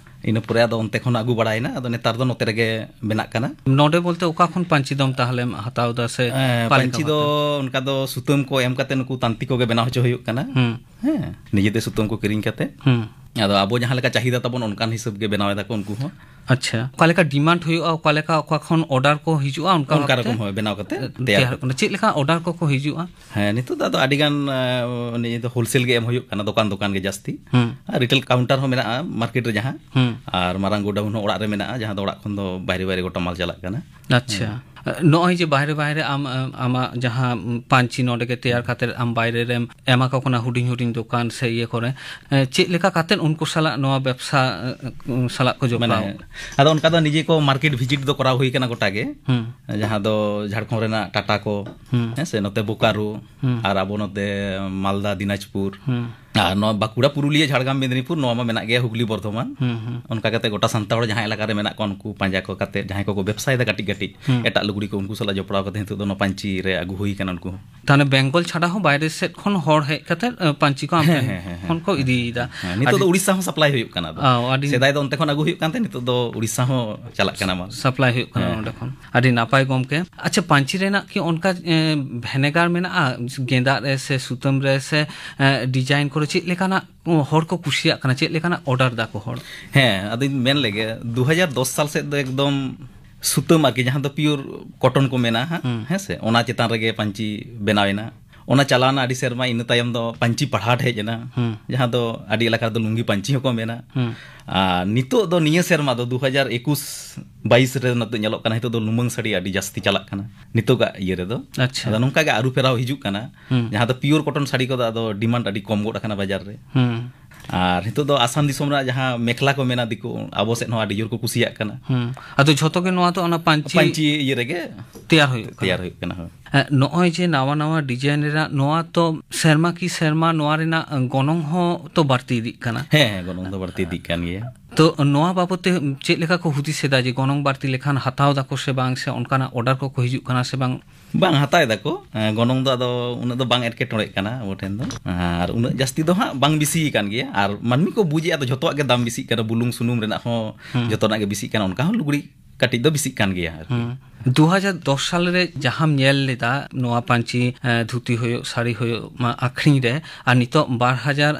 ᱤᱱᱟᱹ ᱯᱚᱨᱮ ᱟᱫᱚ ᱚᱱᱛᱮ ᱠᱷᱚᱱ ᱟᱹᱜᱩ ᱵᱟᱲᱟᱭᱮᱱᱟ, ᱟᱫᱚ ᱱᱮᱛᱟᱨ ᱫᱚ ᱱᱚᱛᱮ ᱨᱮᱜᱮ ᱵᱮᱱᱟᱜ ᱠᱟᱱᱟ᱾ ᱱᱚᱰᱮ ᱵᱚᱞᱛᱮ ᱚᱠᱟ ᱠᱷᱚᱱ ᱯᱟᱹᱧᱪᱤ ᱫᱚᱢ ᱛᱟᱦᱞᱮᱢ ᱦᱟᱛᱟᱣ ᱮᱫᱟ ᱥᱮ ᱮᱸ, ᱚᱠᱟ ᱞᱮᱠᱟ ᱯᱟᱹᱧᱪᱤ ᱫᱚ ᱵᱷᱟᱵᱛᱮ? ᱚᱱᱠᱟ ᱫᱚ ᱥᱩᱛᱟᱹᱢ ᱠᱚ ᱮᱢ ᱠᱟᱛᱮ ᱱᱩᱠᱩ ᱛᱟᱱᱛᱤ ᱠᱚᱜᱮ ᱵᱮᱱᱟᱣ ᱦᱚᱪᱚ ᱦᱩᱭᱩᱜ ᱠᱟᱱᱟ᱾ ᱦᱩᱸ᱾ ᱦᱮᱸ, ᱱᱤᱡᱮᱛᱮ ᱥᱩᱛᱟᱹᱢ ᱠᱚ ᱠᱤᱨᱤᱧ ᱠᱟᱛᱮ᱾ ᱦᱩᱸ᱾ ᱟᱫᱚ ᱟᱵᱚ ᱡᱟᱦᱟᱸ ᱞᱮᱠᱟ ᱪᱟᱦᱤᱫᱟ ᱛᱟᱵᱚᱱ, ᱚᱱᱠᱟᱱ ᱦᱤᱥᱟᱹᱵ ᱜᱮ ᱵᱮᱱᱟᱣ ᱮᱫᱟ ᱠᱚ ᱩᱱᱠᱩ ᱦᱚᱸ᱾ ᱟᱪᱪᱷᱟ, ᱚᱠᱟ ᱞᱮᱠᱟ ᱰᱤᱢᱟᱱᱰ ᱦᱩᱭᱩᱜᱼᱟ, ᱚᱠᱟ ᱞᱮᱠᱟ, ᱚᱠᱟ ᱠᱷᱚᱱ ᱚᱨᱰᱟᱨ ᱠᱚ ᱦᱤᱡᱩᱜᱼᱟ, ᱚᱱᱠᱟ ᱚᱱᱠᱟ ᱵᱷᱟᱵᱛᱮ ᱨᱚᱠᱚᱢ, ᱦᱳᱭ, ᱵᱮᱱᱟᱣ ᱠᱟᱛᱮ ᱮ, ᱛᱮᱭᱟᱨ ᱛᱮᱭᱟᱨᱚᱜ ᱠᱟᱱᱟ᱾ ᱪᱮᱫ ᱞᱮᱠᱟ ᱚᱨᱰᱟᱨ ᱠᱚᱠᱚ ᱦᱤᱡᱩᱜᱼᱟ? ᱦᱮᱸ, ᱱᱤᱛᱚᱜ ᱫᱚ ᱟᱫᱚ ᱟᱹᱰᱤ ᱜᱟᱱ, ᱮ, ᱱᱤᱭᱟᱹ ᱫᱚ ᱦᱳᱞᱥᱮᱞ ᱜᱮ ᱮᱢ ᱦᱩᱭᱩᱜ ᱠᱟᱱᱟ, ᱫᱚᱠᱟᱱ ᱫᱚᱠᱟᱱ ᱜᱮ ᱡᱟᱹᱥᱛᱤ᱾ ᱦᱩᱸ᱾ ᱟᱨ ᱨᱤᱴᱮᱞ ᱠᱟᱣᱩᱱᱴᱟᱨ ᱦᱚᱸ ᱢᱮᱱᱟᱜᱼᱟ ᱢᱟᱨᱠᱮᱴ ᱨᱮ ᱡᱟᱦᱟᱸ, ᱦᱩᱸ᱾ ᱟᱨ ᱢᱟᱨᱟᱝ ᱜᱳᱰᱟᱣᱩᱱ ᱦᱚᱸ ᱚᱲᱟᱜ ᱨᱮ ᱢᱮᱱᱟᱜᱼᱟ, ᱡᱟᱦᱟᱸ ᱫᱚ ᱚᱲᱟᱜ ᱠᱷᱚᱱ ᱫᱚ ᱵᱟᱭᱨᱮ ᱵᱟᱭᱨᱮ ᱜᱚᱴᱟ ᱢᱟᱞ ᱪᱟᱞᱟᱜ ᱠᱟᱱᱟ᱾ ᱟᱪᱪᱷᱟ᱾ ᱦᱮᱸ᱾ ᱱᱚᱜᱼᱚᱭ ᱡᱮ ᱵᱟᱦᱨᱮ ᱵᱟᱦᱨᱮ ᱟᱢ, ᱟᱢ, ᱟᱢᱟᱜ ᱡᱟᱦᱟᱸ ᱯᱟᱹᱧᱪᱤ ᱱᱚᱰᱮ ᱜᱮ ᱛᱮᱭᱟᱨ ᱠᱟᱛᱮ ᱟᱢ ᱵᱟᱭᱨᱮ ᱨᱮᱢ ᱮᱢᱟ ᱠᱚ ᱠᱟᱱᱟ ᱦᱩᱰᱤᱧ ᱦᱩᱰᱤᱧ ᱫᱚᱠᱟᱱ ᱥᱮ ᱤᱭᱟᱹ ᱠᱚᱨᱮ, ᱮ, ᱪᱮᱫ ᱞᱮᱠᱟ ᱠᱟᱛᱮ ᱩᱱᱠᱩ ᱥᱟᱞᱟᱜ ᱱᱚᱣᱟ ᱵᱮᱵᱽᱥᱟ, ᱮ, ᱥᱟᱞᱟᱜ ᱠᱚ ᱡᱚᱯᱲᱟᱣ? ᱢᱟᱱᱮ, ᱟᱫᱚ ᱚᱱᱠᱟ ᱫᱚ ᱱᱤᱡᱮ ᱠᱚ ᱢᱟᱨᱠᱮᱴ ᱵᱷᱤᱡᱤᱴ ᱫᱚ ᱠᱚᱨᱟᱣ ᱦᱩᱭ ᱠᱟᱱᱟ ᱜᱚᱴᱟ ᱜᱮ᱾ ᱦᱩᱸ᱾ ᱡᱟᱦᱟᱸ ᱫᱚ ᱡᱷᱟᱲᱠᱷᱚᱸᱰ ᱨᱮᱱᱟᱜ ᱴᱟᱴᱟ ᱠᱚ, ᱦᱩᱸ᱾ ᱦᱮᱸ ᱥᱮ, ᱱᱚᱛᱮ ᱵᱳᱠᱟᱨᱳ, ᱦᱩᱸ᱾ ᱟᱨ ᱟᱵᱚ ᱱᱚᱛᱮ ᱢᱟᱞᱫᱟ, ᱫᱤᱱᱟᱡᱽᱯᱩᱨ, ᱦᱩᱸ᱾ ᱟᱨ ᱱᱚᱣᱟ ᱵᱟᱸᱠᱩᱲᱟ, ᱯᱩᱨᱩᱞᱤᱭᱟᱹ, ᱡᱷᱟᱲᱜᱨᱟᱢ, ᱢᱮᱫᱽᱱᱤᱯᱩᱨ, ᱱᱚᱣᱟ ᱢᱟ ᱢᱮᱱᱟᱜ ᱜᱮᱭᱟ, ᱦᱩᱜᱽᱞᱤ, ᱵᱚᱨᱫᱷᱚᱢᱟᱱ᱾ ᱦᱩᱸ, ᱦᱩᱸ᱾ ᱚᱱᱠᱟ ᱠᱟᱛᱮ ᱜᱚᱴᱟ ᱥᱟᱱᱛᱟᱲ ᱦᱚᱲ ᱡᱟᱦᱟᱸ ᱮᱞᱟᱠᱟ ᱨᱮ ᱢᱮᱱᱟᱜ ᱠᱚᱣᱟ, ᱩᱱᱠᱩ ᱯᱟᱸᱡᱟ ᱠᱚ ᱠᱟᱛᱮ, ᱡᱟᱦᱟᱸᱭ ᱠᱚᱠᱚ ᱵᱮᱵᱽᱥᱟᱭᱮᱫᱟ ᱠᱟᱹᱴᱤᱡ ᱠᱟᱹᱴᱤᱡ, ᱦᱩᱸ᱾ ᱮᱴᱟᱜ ᱞᱩᱜᱽᱲᱤ ᱠᱚ, ᱩᱱᱠᱩ ᱥᱟᱞᱟᱜ ᱡᱚᱯᱲᱟᱣ ᱠᱟᱛᱮ ᱱᱤᱛᱚᱜ ᱫᱚ ᱱᱚᱣᱟ ᱯᱟᱹᱧᱪᱤ ᱨᱮ ᱟᱹᱜᱩ ᱦᱩᱭ ᱠᱟᱱᱟ ᱩᱱᱠᱩ ᱦᱚᱸ᱾ ᱛᱟᱦᱞᱮ ᱵᱮᱝᱜᱚᱞ ᱪᱷᱟᱰᱟ ᱦᱚᱸ ᱵᱟᱭᱨᱮ ᱥᱮᱫ ᱠᱷᱚᱱ ᱦᱚᱲ ᱦᱮᱡ ᱠᱟᱛᱮ, ᱮ, ᱯᱟᱹᱧᱪᱤ ᱠᱚ ᱟᱢ ᱦᱮᱸ, ᱴᱷᱮᱱ ᱦᱮᱸ, ᱦᱮᱸ, ᱦᱮᱸ᱾ ᱠᱷᱚᱱ ᱠᱚ ᱤᱫᱤᱭᱮᱫᱟ᱾ ᱦᱮᱸ, ᱱᱤᱛᱚᱜ ᱟᱹᱰᱤ ᱫᱚ ᱩᱲᱤᱥᱥᱟ ᱦᱚᱸ ᱥᱟᱯᱞᱟᱭ ᱦᱩᱭᱩᱜ ᱠᱟᱱᱟ ᱟᱫᱚ᱾ ᱚ, ᱟᱹᱰᱤ ᱥᱮᱫᱟᱭ ᱫᱚ ᱚᱱᱛᱮ ᱠᱷᱚᱱ ᱟᱹᱜᱩ ᱦᱩᱭᱩᱜ ᱠᱟᱱ ᱛᱟᱦᱮᱸ, ᱱᱤᱛᱚᱜ ᱫᱚ ᱩᱲᱤᱥᱥᱟ ᱦᱚᱸ ᱪᱟᱞᱟᱜ ᱠᱟᱱᱟ ᱢᱟᱞ᱾ ᱥᱟᱯᱞᱟᱭ ᱦᱩᱭᱩᱜ ᱠᱟᱱᱟ ᱦᱮᱸ, ᱱᱚᱸᱰᱮ ᱦᱮᱸ᱾ ᱠᱷᱚᱱ᱾ ᱟᱹᱰᱤ ᱱᱟᱯᱟᱭ ᱜᱚᱢᱠᱮ᱾ ᱟᱪᱪᱷᱟ, ᱯᱟᱹᱧᱪᱤ ᱨᱮᱱᱟᱜ ᱠᱤ ᱚᱱᱠᱟ, ᱮ, ᱵᱷᱮᱱᱮᱜᱟᱨ ᱢᱮᱱᱟᱜᱼᱟ? ᱜᱮᱸᱫᱟᱜ ᱨᱮ ᱥᱮ ᱥᱩᱛᱟᱹᱢ ᱨᱮ ᱥᱮ, ᱮ, ᱰᱤᱡᱟᱭᱤᱱ ᱠᱚᱨᱮ ᱪᱮᱫ ᱞᱮᱠᱟᱱᱟᱜ ᱦᱚᱲ ᱠᱚ ᱠᱩᱥᱤᱭᱟᱜ ᱠᱟᱱᱟ, ᱪᱮᱫ ᱞᱮᱠᱟᱱᱟᱜ ᱚᱰᱟᱨ ᱫᱟᱠᱚ ᱦᱚᱲ? ᱦᱮᱸ, ᱟᱫᱚᱧ ᱢᱮᱱ ᱞᱮᱜᱮ, ᱫᱩ ᱦᱟᱡᱟᱨ ᱫᱚᱥ ᱥᱟᱞ ᱥᱮᱫ ᱫᱚ ᱮᱠᱫᱚᱢ ᱥᱩᱛᱟᱹᱢ ᱟᱨᱠᱤ, ᱡᱟᱦᱟᱸ ᱫᱚ ᱯᱤᱭᱳᱨ ᱠᱚᱴᱚᱱ ᱠᱚ ᱢᱮᱱᱟ ᱦᱟᱸᱜ, ᱦᱩᱸ᱾ ᱦᱮᱸ ᱥᱮ, ᱚᱱᱟ ᱪᱮᱛᱟᱱ ᱨᱮᱜᱮ ᱯᱟᱹᱧᱪᱤ ᱵᱮᱱᱟᱣ ᱮᱱᱟ᱾ ᱚᱱᱟ ᱪᱟᱞᱟᱣᱱᱟ ᱟᱹᱰᱤ ᱥᱮᱨᱢᱟ, ᱤᱱᱟᱹ ᱛᱟᱭᱚᱢ ᱫᱚ ᱯᱟᱹᱧᱪᱤ ᱯᱟᱲᱦᱟᱴ ᱦᱮᱡ ᱮᱱᱟ, ᱦᱩᱸ᱾ ᱡᱟᱦᱟᱸ ᱫᱚ ᱟᱹᱰᱤ ᱮᱞᱟᱠᱟ ᱨᱮᱫᱚ ᱞᱩᱝᱜᱤ ᱯᱟᱹᱧᱪᱤ ᱦᱚᱸᱠᱚ ᱢᱮᱱᱟ᱾ ᱦᱩᱸ᱾ ᱟᱨ ᱱᱤᱛᱚᱜ ᱫᱚ, ᱱᱤᱭᱟᱹ ᱥᱮᱨᱢᱟ ᱫᱚ ᱫᱩ ᱦᱟᱡᱟᱨ ᱮᱠᱩᱥ ᱵᱟᱭᱤᱥ ᱨᱮ ᱱᱤᱛᱚᱜ ᱧᱮᱞᱚᱜ ᱠᱟᱱᱟ, ᱱᱤᱛᱚᱜ ᱫᱚ ᱞᱩᱢᱟᱹᱝ ᱥᱟᱹᱲᱤ ᱟᱹᱰᱤ ᱡᱟᱹᱥᱛᱤ ᱪᱟᱞᱟᱜ ᱠᱟᱱᱟ ᱱᱤᱛᱚᱜᱟᱜ ᱤᱭᱟᱹ ᱨᱮᱫᱚ᱾ ᱟᱪᱪᱷᱟ᱾ ᱟᱫᱚ ᱱᱚᱝᱠᱟ ᱜᱮ ᱟᱹᱨᱩ ᱯᱷᱮᱨᱟᱣ ᱦᱤᱡᱩᱜ ᱠᱟᱱᱟ, ᱦᱩᱸ᱾ ᱡᱟᱦᱟᱸ ᱫᱚ ᱯᱤᱭᱳᱨ ᱠᱚᱴᱚᱱ ᱥᱟᱹᱲᱤ ᱠᱚᱫᱚ ᱟᱫᱚ ᱰᱤᱢᱟᱱᱰ ᱟᱹᱰᱤ ᱠᱚᱢ ᱜᱚᱫ ᱟᱠᱟᱱᱟ ᱵᱟᱡᱟᱨ ᱨᱮ᱾ ᱦᱩᱸ᱾ ᱟᱨ ᱱᱤᱛᱚᱜ ᱫᱚ ᱟᱥᱟᱢ ᱫᱤᱥᱚᱢ ᱨᱮᱱᱟᱜ ᱡᱟᱦᱟᱸ ᱢᱮᱠᱷᱞᱟ ᱠᱚ ᱢᱮᱱᱟ ᱫᱤᱠᱩ, ᱟᱵᱚ ᱥᱮᱫ ᱦᱚᱸ ᱟᱹᱰᱤ ᱡᱳᱨ ᱠᱚ ᱠᱩᱥᱤᱭᱟᱜ ᱠᱟᱱᱟ᱾ ᱦᱩᱸ᱾ ᱟᱫᱚ ᱡᱷᱚᱛᱚ ᱜᱮ ᱱᱚᱣᱟ ᱫᱚ ᱚᱱᱟ ᱯᱟᱹᱧᱪᱤ ᱯᱟᱹᱧᱪᱤ ᱤᱭᱟᱹ ᱨᱮᱜᱮ ᱛᱮᱭᱟᱨ ᱦᱩᱭᱩᱜ ᱠᱟᱱᱟ᱾ ᱛᱮᱭᱟᱨ ᱦᱩᱭᱩᱜ ᱠᱟᱱᱟ, ᱦᱳᱭ᱾ ᱦᱮᱸ, ᱱᱚᱜᱼᱚᱭ ᱡᱮ ᱱᱟᱣᱟ ᱱᱟᱣᱟ ᱰᱤᱡᱟᱭᱤᱱ ᱨᱮᱱᱟᱜ, ᱱᱚᱣᱟ ᱛᱚ ᱥᱮᱨᱢᱟ ᱠᱤ ᱥᱮᱨᱢᱟ ᱱᱚᱣᱟ ᱨᱮᱱᱟᱜ ᱜᱚᱱᱚᱝ ᱦᱚᱸ ᱛᱚ ᱵᱟᱹᱲᱛᱤ ᱤᱫᱤᱜ ᱠᱟᱱᱟ᱾ ᱦᱮᱸ, ᱦᱮᱸ, ᱜᱚᱱᱚᱝ ᱫᱚ ᱵᱟᱹᱲᱛᱤ ᱤᱫᱤᱜ ᱠᱟᱱ ᱜᱮᱭᱟ᱾ ᱛᱚ ᱱᱚᱣᱟ ᱵᱟᱵᱚᱛ ᱛᱮ ᱪᱮᱫ ᱞᱮᱠᱟ ᱠᱚ ᱦᱩᱫᱤᱥ ᱮᱫᱟ ᱡᱮ ᱜᱚᱱᱚᱝ ᱵᱟᱹᱲᱛᱤ ᱞᱮᱠᱷᱟᱱ ᱦᱟᱛᱟᱣ ᱫᱟᱠᱚ ᱥᱮ ᱵᱟᱝ, ᱥᱮ ᱚᱱᱠᱟᱱᱟᱜ ᱚᱨᱰᱟᱨ ᱠᱚᱠᱚ ᱦᱤᱡᱩᱜ ᱠᱟᱱᱟ ᱥᱮ ᱵᱟᱝ? ᱵᱟᱝ, ᱦᱟᱛᱟᱣ ᱮᱫᱟ ᱠᱚ᱾ ᱮᱸ, ᱜᱚᱱᱚᱝ ᱫᱚ ᱟᱫᱚ ᱩᱱᱟᱹᱜ ᱫᱚ ᱵᱟᱝ ᱮᱴᱠᱮᱴᱚᱬᱮᱜ ᱠᱟᱱᱟ ᱟᱵᱚ ᱴᱷᱮᱱ ᱫᱚ᱾ ᱟᱨ ᱩᱱᱟᱹᱜ ᱡᱟᱹᱥᱛᱤ ᱫᱚ ᱦᱟᱸᱜ ᱵᱟᱝ ᱵᱮᱥᱤ ᱟᱠᱟᱱ ᱜᱮᱭᱟ᱾ ᱟᱨ ᱢᱟᱹᱱᱢᱤ ᱠᱚ ᱵᱩᱡᱮᱜᱼᱟ, ᱟᱫᱚ ᱡᱷᱚᱛᱚᱣᱟᱜ ᱜᱮ ᱫᱟᱢ ᱵᱮᱥᱤᱜ ᱠᱟᱱᱟ, ᱵᱩᱞᱩᱝ ᱥᱩᱱᱩᱢ ᱨᱮᱱᱟᱜ ᱦᱚᱸ ᱦᱩᱸ᱾ ᱡᱷᱚᱛᱚᱱᱟᱜ ᱜᱮ ᱵᱮᱥᱤᱜ ᱠᱟᱱᱟ, ᱚᱱᱠᱟ ᱦᱚᱸ ᱞᱩᱜᱽᱲᱤ ᱠᱟᱹᱴᱤᱡ ᱫᱚ ᱵᱮᱥᱤᱜ ᱠᱟᱱ ᱜᱮᱭᱟ ᱟᱨᱠᱤ᱾ ᱦᱩᱸ᱾ ᱫᱩ ᱦᱟᱡᱟᱨ ᱫᱚᱥ ᱥᱟᱞ ᱨᱮ ᱡᱟᱦᱟᱸᱢ ᱧᱮᱞ ᱞᱮᱫᱟ, ᱱᱚᱣᱟ ᱯᱟᱹᱧᱪᱤ, ᱮᱸ, ᱫᱷᱩᱛᱤ ᱦᱩᱭᱩᱜ, ᱥᱟᱹᱲᱤ ᱦᱩᱭᱩᱜ, ᱢᱟ ᱟᱠᱷᱨᱤᱧ ᱨᱮ, ᱟᱨ ᱱᱤᱛᱚᱜ ᱵᱟᱨ ᱦᱟᱡᱟᱨ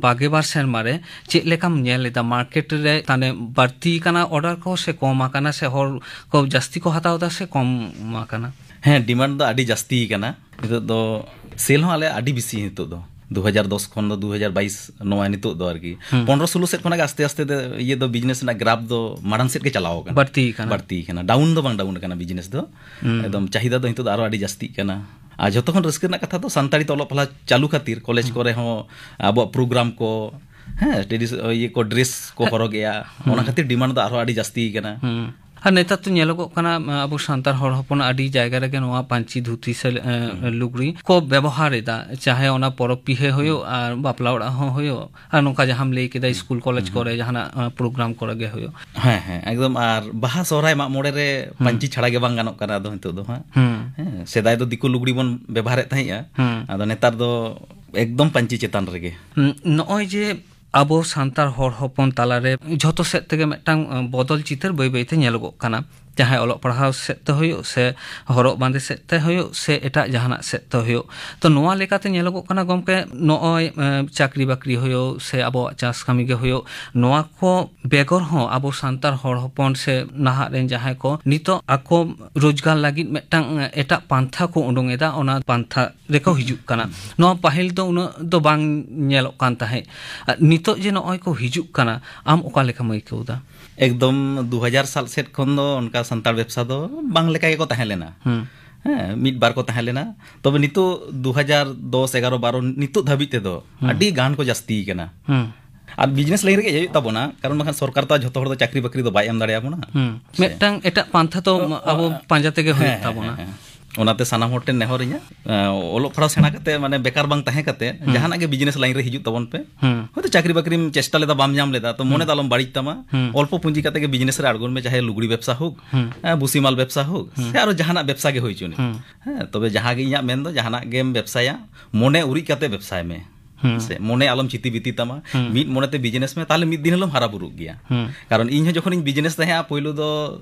ᱵᱟᱜᱮ ᱵᱟᱨ ᱥᱮᱨᱢᱟ ᱨᱮ ᱪᱮᱫ ᱞᱮᱠᱟᱢ ᱧᱮᱞ ᱞᱮᱫᱟ? ᱢᱟᱨᱠᱮᱴ ᱨᱮ ᱛᱟᱦᱞᱮ ᱵᱟᱹᱲᱛᱤ ᱟᱠᱟᱱᱟ ᱚᱨᱰᱟᱨ ᱠᱚ, ᱥᱮ ᱠᱚᱢ ᱟᱠᱟᱱᱟ, ᱥᱮ ᱦᱚᱲ ᱠᱚ ᱡᱟᱹᱥᱛᱤ ᱠᱚ ᱦᱟᱛᱟᱣ ᱮᱫᱟ, ᱥᱮ ᱠᱚᱢ ᱟᱠᱟᱱᱟ? ᱦᱮᱸ, ᱰᱤᱢᱟᱱᱰ ᱫᱚ ᱟᱹᱰᱤ ᱡᱟᱹᱥᱛᱤ ᱟᱠᱟᱱᱟ᱾ ᱱᱤᱛᱚᱜ ᱫᱚ ᱥᱮᱞ ᱦᱚᱸ ᱟᱞᱮ ᱟᱹᱰᱤ ᱵᱮᱥᱤ ᱱᱤᱛᱚᱜ ᱫᱚ᱾ ᱫᱩ ᱦᱟᱡᱟᱨ ᱫᱚᱥ ᱠᱷᱚᱱ ᱫᱚ ᱫᱩ ᱦᱟᱡᱟᱨ ᱵᱟᱭᱤᱥ ᱱᱚᱣᱟ ᱱᱤᱛᱚᱜ ᱫᱚ ᱟᱨᱠᱤ᱾ ᱦᱩᱸ᱾ ᱯᱚᱱᱨᱚ ᱥᱳᱞᱳ ᱥᱮᱫ ᱠᱷᱚᱱᱟᱜ ᱜᱮ ᱟᱥᱛᱮ ᱟᱥᱛᱮ ᱛᱮ ᱤᱭᱟᱹ ᱫᱚ, ᱵᱤᱡᱽᱱᱮᱥ ᱨᱮᱱᱟᱜ ᱜᱨᱟᱯ ᱫᱚ ᱢᱟᱲᱟᱝ ᱥᱮᱫ ᱜᱮ ᱪᱟᱞᱟᱣ ᱟᱠᱟᱱᱟ᱾ ᱵᱟᱹᱲᱛᱤ ᱟᱠᱟᱱᱟ᱾ ᱵᱟᱹᱲᱛᱤ ᱟᱠᱟᱱᱟ᱾ ᱰᱟᱣᱩᱱ ᱫᱚ ᱵᱟᱝ ᱰᱟᱣᱩᱱ ᱟᱠᱟᱱᱟ ᱵᱤᱡᱽᱱᱮᱥ ᱫᱚ᱾ ᱦᱩᱸ᱾ ᱮᱠᱫᱚᱢ ᱪᱟᱦᱤᱫᱟ ᱫᱚ ᱱᱤᱛᱚᱜ ᱫᱚ ᱟᱨᱚ ᱟᱹᱰᱤ ᱡᱟᱹᱥᱛᱤᱜ ᱠᱟᱱᱟ᱾ ᱟᱨ ᱡᱷᱚᱛᱚ ᱠᱷᱚᱱ ᱨᱟᱹᱥᱠᱟᱹ ᱨᱮᱱᱟᱜ ᱠᱟᱛᱷᱟ ᱫᱚ ᱥᱟᱱᱛᱟᱲᱤ ᱛᱮ ᱚᱞᱚᱜ ᱯᱟᱲᱦᱟᱣ ᱪᱟᱹᱞᱩ ᱠᱷᱟᱹᱛᱤᱨ ᱠᱚᱞᱮᱡᱽ ᱦᱩᱸ᱾ ᱠᱚᱨᱮ ᱦᱚᱸ ᱟᱵᱚᱣᱟᱜ ᱯᱨᱳᱜᱨᱟᱢ ᱠᱚ, ᱦᱮᱸ, ᱴᱨᱮᱰᱤᱥ-, ᱤᱭᱟᱹ ᱠᱚ, ᱰᱨᱮᱥ ᱠᱚ ᱦᱮᱸ᱾ ᱦᱚᱨᱚᱜᱮᱜᱼᱟ, ᱚᱱᱟ ᱦᱩᱸ᱾ ᱠᱷᱟᱹᱛᱤᱨ ᱰᱤᱢᱟᱱᱰ ᱫᱚ ᱟᱨᱦᱚᱸ ᱟᱹᱰᱤ ᱡᱟᱹᱥᱛᱤ ᱠᱟᱱᱟ᱾ ᱦᱩᱸ᱾ ᱟᱨ ᱱᱮᱛᱟᱨ ᱛᱚ ᱧᱮᱞᱚᱜᱚᱜ ᱠᱟᱱᱟ, ᱟᱵᱚ ᱥᱟᱱᱛᱟᱲ ᱦᱚᱲ ᱦᱚᱯᱚᱱᱟᱜ ᱟᱹᱰᱤ ᱡᱟᱭᱜᱟ ᱨᱮᱜᱮ ᱱᱚᱣᱟ ᱯᱟᱹᱧᱪᱤ ᱫᱷᱩᱛᱤ ᱥᱮ, ᱮ, ᱦᱩᱸ᱾ ᱞᱩᱜᱽᱲᱤ ᱠᱚ ᱵᱮᱵᱚᱦᱟᱨ ᱮᱫᱟ, ᱪᱟᱦᱮ ᱚᱱᱟ ᱯᱚᱨᱚᱵᱽ ᱯᱤᱦᱟᱹ ᱦᱩᱭᱩᱜ ᱦᱩᱸ᱾ ᱟᱨ ᱵᱟᱯᱞᱟ ᱚᱲᱟᱜ ᱦᱚᱸ ᱦᱩᱭᱩᱜ, ᱟᱨ ᱱᱚᱝᱠᱟ ᱡᱟᱦᱟᱸᱢ ᱞᱟᱹᱭ ᱠᱮᱫᱟ, ᱦᱩᱸ᱾ ᱥᱠᱩᱞ ᱠᱚᱞᱮᱡᱽ ᱦᱩᱸ᱾ ᱠᱚᱨᱮ ᱡᱟᱦᱟᱱᱟᱜ, ᱮ, ᱯᱨᱳᱜᱨᱟᱢ ᱠᱚᱨᱮ ᱜᱮ ᱦᱩᱭᱩᱜ᱾ ᱦᱮᱸ, ᱦᱮᱸ, ᱮᱠᱫᱚᱢ᱾ ᱟᱨ ᱵᱟᱦᱟ, ᱥᱚᱦᱨᱟᱭ, ᱢᱟᱜ ᱢᱚᱬᱮ ᱨᱮ ᱦᱩᱸ᱾ ᱯᱟᱹᱧᱪᱤ ᱪᱷᱟᱲᱟ ᱜᱮ ᱵᱟᱝ ᱜᱟᱱᱚᱜ ᱠᱟᱱᱟ ᱟᱫᱚ ᱱᱤᱛᱚᱜ ᱫᱚ ᱦᱟᱸᱜ᱾ ᱦᱩᱸ᱾ ᱦᱮᱸ, ᱥᱮᱫᱟᱭ ᱫᱚ ᱫᱤᱠᱩ ᱞᱩᱜᱽᱲᱤ ᱵᱚᱱ ᱵᱮᱵᱚᱦᱟᱨᱮᱫ ᱛᱟᱦᱮᱸᱜᱼᱟ, ᱦᱩᱸ᱾ ᱟᱫᱚ ᱱᱮᱛᱟᱨ ᱫᱚ ᱮᱠᱫᱚᱢ ᱯᱟᱹᱧᱪᱤ ᱪᱮᱛᱟᱱ ᱨᱮᱜᱮ᱾ ᱦᱩᱸ, ᱱᱚᱜᱼᱚᱭ ᱡᱮ ᱟᱵᱚ ᱥᱟᱱᱛᱟᱲ ᱦᱚᱲ ᱦᱚᱯᱚᱱ ᱛᱟᱞᱟᱨᱮ ᱡᱷᱚᱛᱚ ᱥᱮᱫ ᱛᱮᱜᱮ ᱢᱤᱫᱴᱟᱝ, ᱮ, ᱵᱚᱫᱚᱞ ᱪᱤᱛᱟᱹᱨ ᱵᱟᱹᱭ ᱵᱟᱹᱭᱛᱮ ᱧᱮᱞᱚᱜᱚᱜ ᱠᱟᱱᱟ᱾ ᱪᱟᱦᱮ ᱚᱞᱚᱜ ᱯᱟᱲᱦᱟᱣ ᱥᱮᱫ ᱛᱮ ᱦᱩᱭᱩᱜ, ᱥᱮ ᱦᱚᱨᱚᱜ ᱵᱟᱸᱫᱮ ᱥᱮᱫ ᱛᱮ ᱦᱩᱭᱩᱜ, ᱥᱮ ᱮᱴᱟᱜ ᱡᱟᱦᱟᱱᱟᱜ ᱥᱮᱫ ᱛᱮ ᱦᱩᱭᱩᱜ᱾ ᱛᱚ, ᱱᱚᱣᱟ ᱞᱮᱠᱟᱛᱮ ᱧᱮᱞᱚᱜᱚᱜ ᱠᱟᱱᱟ ᱜᱚᱢᱠᱮ, ᱱᱚᱜᱼᱚᱭ, ᱮ, ᱪᱟᱹᱠᱨᱤ ᱵᱟᱹᱠᱨᱤ ᱦᱩᱭᱩᱜ, ᱥᱮ ᱟᱵᱚᱣᱟᱜ ᱪᱟᱥ ᱠᱟᱹᱢᱤ ᱜᱮ ᱦᱩᱭᱩᱜ, ᱱᱚᱣᱟ ᱠᱚ ᱵᱮᱜᱚᱨ ᱦᱚᱸ ᱟᱵᱚ ᱥᱟᱱᱛᱟᱲ ᱦᱚᱲ ᱦᱚᱯᱚᱱ ᱥᱮ ᱱᱟᱦᱟᱜ ᱨᱮᱱ ᱡᱟᱦᱟᱸᱭ ᱠᱚ ᱱᱤᱛᱚᱜ ᱟᱠᱚ ᱨᱳᱡᱽᱜᱟᱨ ᱞᱟᱹᱜᱤᱫ ᱢᱤᱫᱴᱟᱝ, ᱮ, ᱮᱴᱟᱜ ᱯᱟᱱᱛᱷᱟ ᱠᱚ ᱩᱰᱩᱝ ᱮᱫᱟ, ᱚᱱᱟ ᱯᱟᱱᱛᱷᱟ ᱨᱮᱠᱚ ᱦᱤᱡᱩᱜ ᱠᱟᱱᱟ᱾ ᱱᱚᱣᱟ ᱯᱟᱹᱦᱤᱞ ᱫᱚ ᱩᱱᱟᱹᱜ ᱫᱚ ᱵᱟᱝ ᱧᱮᱞᱚᱜ ᱠᱟᱱ ᱛᱟᱦᱮᱸᱫ᱾ ᱟᱨ ᱱᱤᱛᱚᱜ ᱡᱮ ᱱᱚᱜᱼᱚᱭ ᱠᱚ ᱦᱤᱡᱩᱜ ᱠᱟᱱᱟ, ᱟᱢ ᱚᱠᱟ ᱞᱮᱠᱟᱢ ᱟᱹᱭᱠᱟᱹᱣ ᱮᱫᱟ? ᱮᱠᱫᱚᱢ ᱫᱩ ᱦᱟᱡᱟᱨ ᱥᱟᱞ ᱥᱮᱫ ᱠᱷᱚᱱ ᱫᱚ ᱚᱱᱠᱟ ᱥᱟᱱᱛᱟᱲ ᱵᱮᱵᱽᱥᱟ ᱫᱚ ᱵᱟᱝ ᱞᱮᱠᱟ ᱜᱮᱠᱚ ᱛᱟᱦᱮᱸ ᱞᱮᱱᱟ᱾ ᱦᱩᱸ᱾ ᱦᱮᱸ, ᱢᱤᱫ ᱵᱟᱨ ᱠᱚ ᱛᱟᱦᱮᱸ ᱞᱮᱱᱟ᱾ ᱛᱚᱵᱮ ᱱᱤᱛᱚᱜ ᱫᱩ ᱦᱟᱡᱟᱨ ᱫᱚᱥ, ᱮᱜᱟᱨᱚ, ᱵᱟᱨᱚ, ᱱᱤᱛᱚᱜ ᱫᱷᱟᱹᱵᱤᱡ ᱛᱮᱫᱚ ᱦᱩᱸ᱾ ᱟᱹᱰᱤ ᱜᱟᱱ ᱠᱚ ᱡᱟᱹᱥᱛᱤ ᱠᱟᱱᱟ᱾ ᱦᱩᱸ᱾ ᱟᱨ ᱵᱤᱡᱽᱱᱮᱥ ᱞᱟᱭᱤᱱ ᱨᱮᱜᱮ ᱦᱮᱡ ᱦᱩᱭᱩᱜ ᱛᱟᱵᱚᱱᱟ, ᱠᱟᱨᱚᱱ ᱵᱟᱠᱷᱟᱱ ᱥᱚᱨᱠᱟᱨ ᱛᱚ ᱟᱨ ᱡᱷᱚᱛᱚ ᱦᱚᱲ ᱫᱚ ᱪᱟᱹᱠᱨᱤ ᱵᱟᱹᱠᱨᱤ ᱫᱚ ᱵᱟᱭ ᱮᱢ ᱫᱟᱲᱮᱭᱟᱵᱚᱱᱟ᱾ ᱦᱩᱸ᱾ ᱥᱮ? ᱢᱤᱫᱴᱟᱝ ᱮᱴᱟᱜ ᱯᱟᱱᱛᱷᱟ ᱛᱚ ᱚ, ᱟᱵᱚ ᱚ, ᱯᱟᱸᱡᱟ ᱛᱮᱜᱮ ᱦᱩᱭᱩᱜ ᱦᱮᱸ, ᱦᱮᱸ, ᱛᱟᱵᱚᱱᱟ᱾ ᱦᱮᱸ, ᱦᱮᱸ᱾ ᱚᱱᱟᱛᱮ ᱥᱟᱱᱟᱢ ᱦᱚᱲ ᱴᱷᱮᱱ ᱱᱮᱦᱚᱨ ᱤᱧᱟᱹᱜ, ᱮᱸ, ᱚᱞᱚᱜ ᱯᱟᱲᱦᱟᱣ ᱥᱮᱬᱟ ᱠᱟᱛᱮ, ᱢᱟᱱᱮ, ᱵᱮᱠᱟᱨ ᱵᱟᱝ ᱛᱟᱦᱮᱸ ᱠᱟᱛᱮ, ᱦᱩᱸ᱾ ᱡᱟᱦᱟᱱᱟᱜ ᱜᱮ ᱵᱤᱡᱽᱱᱮᱥ ᱞᱟᱭᱤᱱ ᱨᱮ ᱦᱤᱡᱩᱜ ᱛᱟᱵᱚᱱ ᱯᱮ᱾ ᱦᱩᱸ᱾ ᱦᱚᱭᱛᱳ ᱪᱟᱹᱠᱨᱤ ᱵᱟᱹᱠᱨᱤᱢ ᱪᱮᱥᱴᱟ ᱞᱮᱫᱟ, ᱵᱟᱢ ᱧᱟᱢ ᱞᱮᱫᱟ, ᱛᱚ ᱢᱚᱱᱮ ᱦᱩᱸ᱾ ᱫᱚ ᱟᱞᱚᱢ ᱵᱟᱹᱲᱤᱡ ᱛᱟᱢᱟ᱾ ᱦᱩᱸ᱾ ᱚᱞᱯᱚ ᱯᱩᱸᱡᱤ ᱠᱟᱛᱮ ᱜᱮ ᱵᱤᱡᱽᱱᱮᱥ ᱨᱮ ᱟᱬᱜᱚᱱ ᱢᱮ, ᱪᱟᱦᱮ ᱞᱩᱜᱽᱲᱤ ᱵᱮᱵᱽᱥᱟ ᱦᱳᱠ, ᱦᱩᱸ᱾ ᱮᱸ, ᱵᱩᱥᱤᱢᱟᱞ ᱵᱮᱵᱽᱥᱟ ᱦᱳᱠ, ᱦᱩᱸ᱾ ᱥᱮ ᱟᱨᱚ ᱡᱟᱦᱟᱱᱟᱜ ᱵᱮᱵᱽᱥᱟ ᱜᱮ ᱦᱩᱭ ᱦᱚᱪᱚᱱᱤᱡ᱾ ᱦᱩᱸ᱾ ᱦᱮᱸ, ᱛᱚᱵᱮ ᱡᱟᱦᱟᱸ ᱜᱮ ᱤᱧᱟᱹᱜ ᱢᱮᱱ ᱫᱚ, ᱡᱟᱦᱟᱱᱟᱜ ᱜᱮᱢ ᱵᱮᱵᱽᱥᱟᱭᱟ, ᱢᱚᱱᱮ ᱩᱨᱤᱡ ᱠᱟᱛᱮ ᱵᱮᱵᱽᱥᱟᱭ ᱢᱮ᱾ ᱦᱩᱸ᱾ ᱥᱮ ᱢᱚᱱᱮ ᱟᱞᱚᱢ ᱪᱤᱛᱤ ᱵᱤᱛᱤ ᱛᱟᱢᱟ᱾ ᱦᱩᱸ᱾ ᱢᱤᱫ ᱢᱚᱱᱮᱛᱮ ᱵᱤᱡᱽᱱᱮᱥ ᱢᱮ, ᱛᱟᱦᱞᱮ ᱢᱤᱫ ᱫᱤᱱ ᱦᱤᱞᱳᱜ ᱦᱟᱨᱟ ᱵᱩᱨᱩᱜ ᱜᱮᱭᱟ᱾ ᱦᱩᱸ᱾ ᱠᱟᱨᱚᱱ ᱤᱧ ᱦᱚᱸ ᱡᱚᱠᱷᱚᱱᱤᱧ ᱵᱤᱡᱽᱱᱮᱥ ᱛᱟᱦᱮᱸᱜᱼᱟ, ᱯᱳᱭᱞᱳ ᱫᱚ,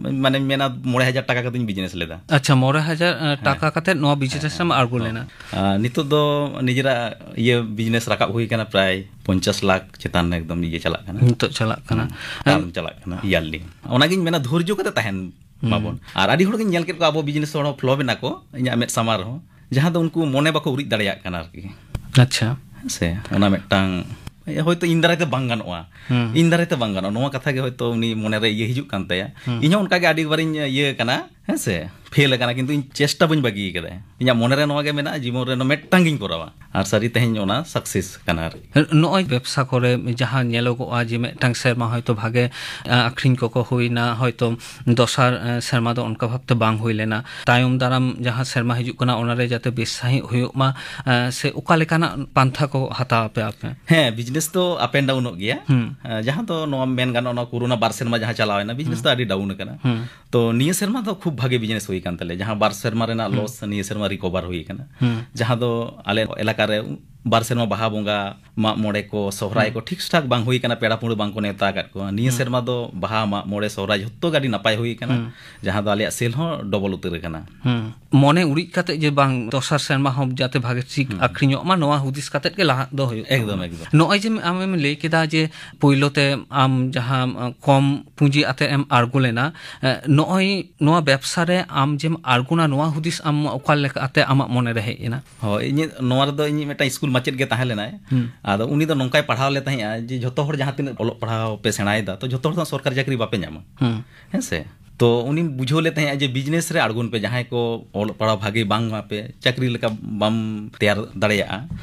ᱟᱸ, ᱢᱟᱱᱮᱧ ᱢᱮᱱᱟ, ᱢᱚᱬᱮ ᱦᱟᱡᱟᱨ ᱴᱟᱠᱟ ᱠᱟᱛᱮᱧ ᱵᱤᱡᱽᱱᱮᱥ ᱞᱮᱫᱟ᱾ ᱟᱪᱪᱷᱟ, ᱢᱚᱬᱮ ᱦᱟᱡᱟᱨ, ᱮᱸ, ᱦᱮᱸ, ᱴᱟᱠᱟ ᱦᱮᱸ᱾ ᱠᱟᱛᱮ ᱱᱚᱣᱟ ᱵᱤᱡᱽᱱᱮᱥ ᱮᱢ ᱟᱬᱜᱚ ᱦᱮᱸ᱾ ᱞᱮᱱᱟ? ᱟᱨ ᱱᱤᱛᱚᱜ ᱫᱚ ᱱᱤᱡᱮᱨᱟᱜ ᱤᱭᱟᱹ ᱵᱤᱡᱽᱱᱮᱥ ᱨᱟᱠᱟᱵ ᱦᱩᱭ ᱠᱟᱱᱟ, ᱯᱨᱟᱭ ᱯᱚᱧᱪᱟᱥ ᱞᱟᱠᱷ ᱪᱮᱛᱟᱱ ᱮᱠᱫᱚᱢ ᱤᱭᱟᱹ ᱪᱟᱞᱟᱜ ᱠᱟᱱᱟ᱾ ᱱᱤᱛᱚᱜ ᱪᱟᱞᱟᱜ ᱠᱟᱱᱟ᱾ ᱦᱩᱸ, ᱴᱟᱨᱢ ᱪᱟᱞᱟᱜ ᱠᱟᱱᱟ, ᱤᱭᱟᱨᱞᱤ᱾ ᱚᱱᱟᱜᱤᱧ ᱢᱮᱱᱟ, ᱫᱷᱳᱨᱡᱚ ᱠᱟᱛᱮ ᱛᱟᱦᱮᱱ ᱦᱩᱸ᱾ ᱢᱟᱵᱚᱱ᱾ ᱟᱨ ᱟᱹᱰᱤ ᱦᱚᱲᱜᱤᱧ ᱧᱮᱞ ᱠᱮᱫ ᱠᱚᱣᱟ, ᱟᱵᱚ ᱵᱤᱡᱽᱱᱮᱥ ᱦᱚᱲ ᱦᱚᱸ ᱯᱷᱞᱚᱯ ᱮᱱᱟ ᱠᱚ, ᱤᱧᱟᱹᱜ ᱢᱮᱫ ᱥᱟᱢᱟᱝ ᱨᱮᱦᱚᱸ, ᱡᱟᱦᱟᱸ ᱫᱚ ᱩᱱᱠᱩ ᱢᱚᱱᱮ ᱵᱟᱠᱚ ᱩᱨᱤᱡ ᱫᱟᱲᱮᱭᱟᱜ ᱠᱟᱱᱟ ᱟᱨᱠᱤ᱾ ᱟᱪᱪᱷᱟ᱾ ᱦᱮᱸ ᱥᱮ, ᱚᱱᱟ ᱢᱤᱫᱴᱟᱝ, ᱦᱚᱭᱛᱳ ᱤᱧ ᱫᱟᱨᱟᱭ ᱛᱮ ᱵᱟᱝ ᱜᱟᱱᱚᱜᱼᱟ᱾ ᱦᱩᱸ᱾ ᱤᱧ ᱫᱟᱨᱟᱭ ᱛᱮ ᱵᱟᱝ ᱜᱟᱱᱚᱜᱼᱟ, ᱱᱚᱣᱟ ᱠᱟᱛᱷᱟ ᱜᱮ ᱦᱚᱭᱛᱳ ᱩᱱᱤ ᱢᱚᱱᱮᱨᱮ ᱤᱭᱟᱹ ᱦᱤᱡᱩᱜ ᱠᱟᱱ ᱛᱟᱭᱟ᱾ ᱦᱩᱸ᱾ ᱤᱧ ᱦᱚᱸ ᱚᱱᱠᱟ ᱜᱮ ᱟᱹᱰᱤ ᱵᱟᱨᱤᱧ ᱤᱭᱟᱹ ᱠᱟᱱᱟ, ᱦᱮᱸ ᱥᱮ, ᱯᱷᱮᱞ ᱟᱠᱟᱱᱟ, ᱠᱤᱱᱛᱩ ᱤᱧ ᱪᱮᱥᱴᱟ ᱵᱟᱹᱧ ᱵᱟᱹᱜᱤ ᱟᱠᱟᱫᱟ᱾ ᱤᱧᱟᱹᱜ ᱢᱚᱱᱮᱨᱮ ᱱᱚᱣᱟ ᱜᱮ ᱢᱮᱱᱟᱜᱼᱟ, ᱡᱤᱵᱚᱱ ᱨᱮ ᱱᱚᱣᱟ ᱢᱤᱫᱴᱟᱝ ᱜᱤᱧ ᱠᱚᱨᱟᱣᱟ᱾ ᱟᱨ ᱥᱟᱹᱨᱤ ᱛᱮᱦᱮᱧ ᱚᱱᱟ ᱥᱟᱠᱥᱮᱥ ᱠᱟᱱᱟ ᱟᱨᱠᱤ᱾ ᱱᱚᱜᱼᱚᱭ ᱵᱮᱵᱽᱥᱟ ᱠᱚᱨᱮ ᱡᱟᱦᱟᱸ ᱧᱮᱞᱚᱜᱚᱜᱼᱟ ᱡᱮ ᱢᱤᱫᱴᱟᱝ ᱥᱮᱨᱢᱟ ᱦᱚᱭᱛᱳ ᱵᱷᱟᱜᱮ, ᱟ, ᱟᱠᱷᱨᱤᱧ ᱠᱚᱠᱚ ᱦᱩᱭᱱᱟ, ᱦᱚᱭᱛᱳ ᱫᱚᱥᱟᱨ, ᱟ, ᱥᱮᱨᱢᱟ ᱫᱚ ᱚᱱᱠᱟ ᱵᱷᱟᱵᱛᱮ ᱵᱟᱝ ᱦᱩᱭ ᱞᱮᱱᱟ, ᱛᱟᱭᱚᱢ ᱫᱟᱨᱟᱢ ᱡᱟᱦᱟᱸ ᱥᱮᱨᱢᱟ ᱦᱤᱡᱩᱜ ᱠᱟᱱᱟ ᱚᱱᱟᱨᱮ ᱡᱟᱛᱮ ᱵᱮᱥ ᱥᱟᱺᱦᱤᱡ ᱦᱩᱭᱩᱜ ᱢᱟ, ᱟ, ᱥᱮ ᱚᱠᱟ ᱞᱮᱠᱟᱱᱟᱜ ᱯᱟᱱᱛᱷᱟ ᱠᱚ ᱦᱟᱛᱟᱣ ᱟᱯᱮ ᱟᱯᱮ? ᱦᱮᱸ, ᱵᱤᱡᱽᱱᱮᱥ ᱫᱚ ᱟᱯ ᱮᱱᱰ ᱰᱟᱣᱩᱱᱚᱜ ᱜᱮᱭᱟ᱾ ᱦᱩᱸ᱾ ᱟ, ᱡᱟᱦᱟᱸ ᱫᱚ ᱱᱚᱣᱟ ᱢᱮᱱ ᱜᱟᱱᱚᱜᱼᱟ, ᱱᱚᱣᱟ ᱠᱳᱨᱳᱱᱟ ᱵᱟᱨ ᱥᱮᱨᱢᱟ ᱡᱟᱦᱟᱸ ᱪᱟᱞᱟᱣ ᱮᱱᱟ, ᱵᱤᱡᱽᱱᱮᱥ ᱦᱩᱸ᱾ ᱫᱚ ᱟᱹᱰᱤ ᱰᱟᱣᱩᱱ ᱟᱠᱟᱱᱟ᱾ ᱦᱩᱸ᱾ ᱛᱚ ᱱᱤᱭᱟᱹ ᱥᱮᱨᱢᱟ ᱫᱚ ᱠᱷᱩᱵ ᱵᱷᱟᱜᱮ ᱵᱤᱡᱽᱱᱮᱥ ᱦᱩᱭ ᱟᱠᱟᱱ ᱛᱟᱞᱮᱭᱟ, ᱡᱟᱦᱟᱸ ᱵᱟᱨ ᱥᱮᱨᱢᱟ ᱨᱮᱱᱟᱜ ᱦᱩᱸ᱾ ᱞᱚᱥ ᱱᱤᱭᱟᱹ ᱥᱮᱨᱢᱟ ᱨᱤᱠᱚᱵᱷᱟᱨ ᱦᱩᱭ ᱟᱠᱟᱱᱟ᱾ ᱦᱩᱸ᱾ ᱡᱟᱦᱟᱸ ᱫᱚ ᱟᱞᱮ ᱮᱞᱟᱠᱟ ᱨᱮ ᱵᱟᱨ ᱥᱮᱨᱢᱟ ᱵᱟᱦᱟ ᱵᱚᱸᱜᱟ, ᱢᱟᱜ ᱢᱚᱬᱮ ᱠᱚ, ᱥᱚᱦᱨᱟᱭ ᱠᱚ ᱴᱷᱤᱠ ᱴᱷᱟᱠ ᱵᱟᱝ ᱦᱩᱭ ᱠᱟᱱᱟ, ᱯᱮᱲᱟ ᱯᱟᱹᱲᱦᱟᱹ ᱵᱟᱝ ᱠᱚ ᱱᱮᱣᱛᱟ ᱟᱠᱟᱫ ᱠᱚᱣᱟ᱾ ᱱᱤᱭᱟᱹ ᱥᱮᱨᱢᱟ ᱫᱚ ᱵᱟᱦᱟ, ᱢᱟᱜ ᱢᱚᱬᱮ, ᱥᱚᱦᱨᱟᱭ ᱡᱷᱚᱛᱚ ᱜᱮ ᱟᱹᱰᱤ ᱱᱟᱯᱟᱭ ᱦᱩᱭ ᱠᱟᱱᱟ, ᱡᱟᱦᱟᱸ ᱫᱚ ᱟᱞᱮᱭᱟᱜ ᱥᱮᱞ ᱦᱚᱸ ᱰᱚᱵᱚᱞ ᱩᱛᱟᱹᱨ ᱟᱠᱟᱱᱟ᱾ ᱦᱩᱸ᱾ ᱢᱚᱱᱮ ᱩᱨᱤᱡ ᱠᱟᱛᱮ ᱡᱮ ᱵᱟᱝ ᱫᱚᱥᱟᱨ ᱥᱮᱨᱢᱟ ᱦᱚᱸ ᱡᱟᱛᱮ ᱵᱷᱟᱜᱮ ᱴᱷᱤᱠ ᱟᱠᱷᱨᱤᱧᱚᱜ ᱢᱟ, ᱱᱚᱣᱟ ᱦᱩᱫᱤᱥ ᱠᱟᱛᱮ ᱜᱮ ᱞᱟᱦᱟᱜ ᱫᱚ ᱦᱩᱭᱩᱜ ᱮᱠᱫᱚᱢ, ᱛᱟᱵᱚᱱᱟ᱾ ᱮᱠᱫᱚᱢ᱾ ᱱᱚᱜᱼᱚᱭ ᱡᱮ ᱟᱢᱮᱢ ᱞᱟᱹᱭ ᱠᱮᱫᱟ ᱡᱮ ᱯᱳᱭᱞᱳ ᱛᱮ ᱟᱢ ᱡᱟᱦᱟᱸ, ᱟᱸ, ᱠᱚᱢ ᱯᱩᱸᱡᱤ ᱟᱛᱮ ᱮᱢ ᱟᱬᱜᱚ ᱞᱮᱱᱟ, ᱮ, ᱱᱚᱜᱼᱚᱭ ᱱᱚᱣᱟ ᱵᱮᱵᱽᱥᱟ ᱨᱮ ᱟᱢ ᱡᱮᱢ ᱟᱬᱜᱚᱱᱟ, ᱱᱚᱣᱟ ᱦᱩᱫᱤᱥ ᱟᱢ ᱚᱠᱟ ᱞᱮᱠᱟᱛᱮ ᱟᱢᱟᱜ ᱢᱚᱱᱮ ᱨᱮ ᱦᱮᱡ ᱮᱱᱟ? ᱦᱳᱭ, ᱤᱧᱟᱹᱜ ᱱᱚᱣᱟ ᱨᱮᱫᱚ ᱤᱧ ᱢᱤᱫᱴᱟᱝ ᱥᱠᱩᱞ ᱢᱟᱪᱮᱫ ᱜᱮ ᱛᱟᱦᱮᱸ ᱞᱮᱱᱟᱭ᱾ ᱦᱩᱸ᱾ ᱟᱫᱚ ᱩᱱᱤ ᱫᱚ ᱱᱚᱝᱠᱟᱭ ᱯᱟᱲᱦᱟᱣ ᱞᱮ ᱛᱟᱦᱮᱸᱜᱼᱟ ᱡᱮ, "ᱡᱷᱚᱛᱚ ᱦᱚᱲ ᱡᱟᱦᱟᱸ ᱛᱤᱱᱟᱹᱜ ᱚᱞᱚᱜ ᱯᱟᱲᱦᱟᱣ ᱯᱮ ᱥᱮᱬᱟᱭᱮᱫᱟ, ᱛᱚ ᱡᱷᱚᱛᱚ ᱦᱚᱲ ᱫᱚ ᱥᱚᱨᱠᱟᱨᱤ ᱪᱟᱹᱠᱨᱤ ᱵᱟᱯᱮ ᱧᱟᱢᱟ᱾ ᱦᱩᱸ᱾ ᱦᱮᱸ ᱥᱮ?" ᱛᱚ ᱩᱱᱤ ᱵᱩᱡᱷᱟᱹᱣ ᱞᱮ ᱛᱟᱦᱮᱸᱜᱼᱟ ᱡᱮ, "ᱵᱤᱡᱽᱱᱮᱥ ᱨᱮ ᱟᱬᱜᱚᱱ ᱯᱮ, ᱡᱟᱦᱟᱸᱭ ᱠᱚ ᱚᱞᱚᱜ ᱯᱟᱲᱦᱟᱣ ᱵᱷᱟᱜᱮ ᱵᱟᱝ ᱟᱯᱮ, ᱪᱟᱹᱠᱨᱤ ᱞᱮᱠᱟ ᱵᱟᱢ ᱛᱮᱭᱟᱨ ᱫᱟᱲᱮᱭᱟᱜᱼᱟ,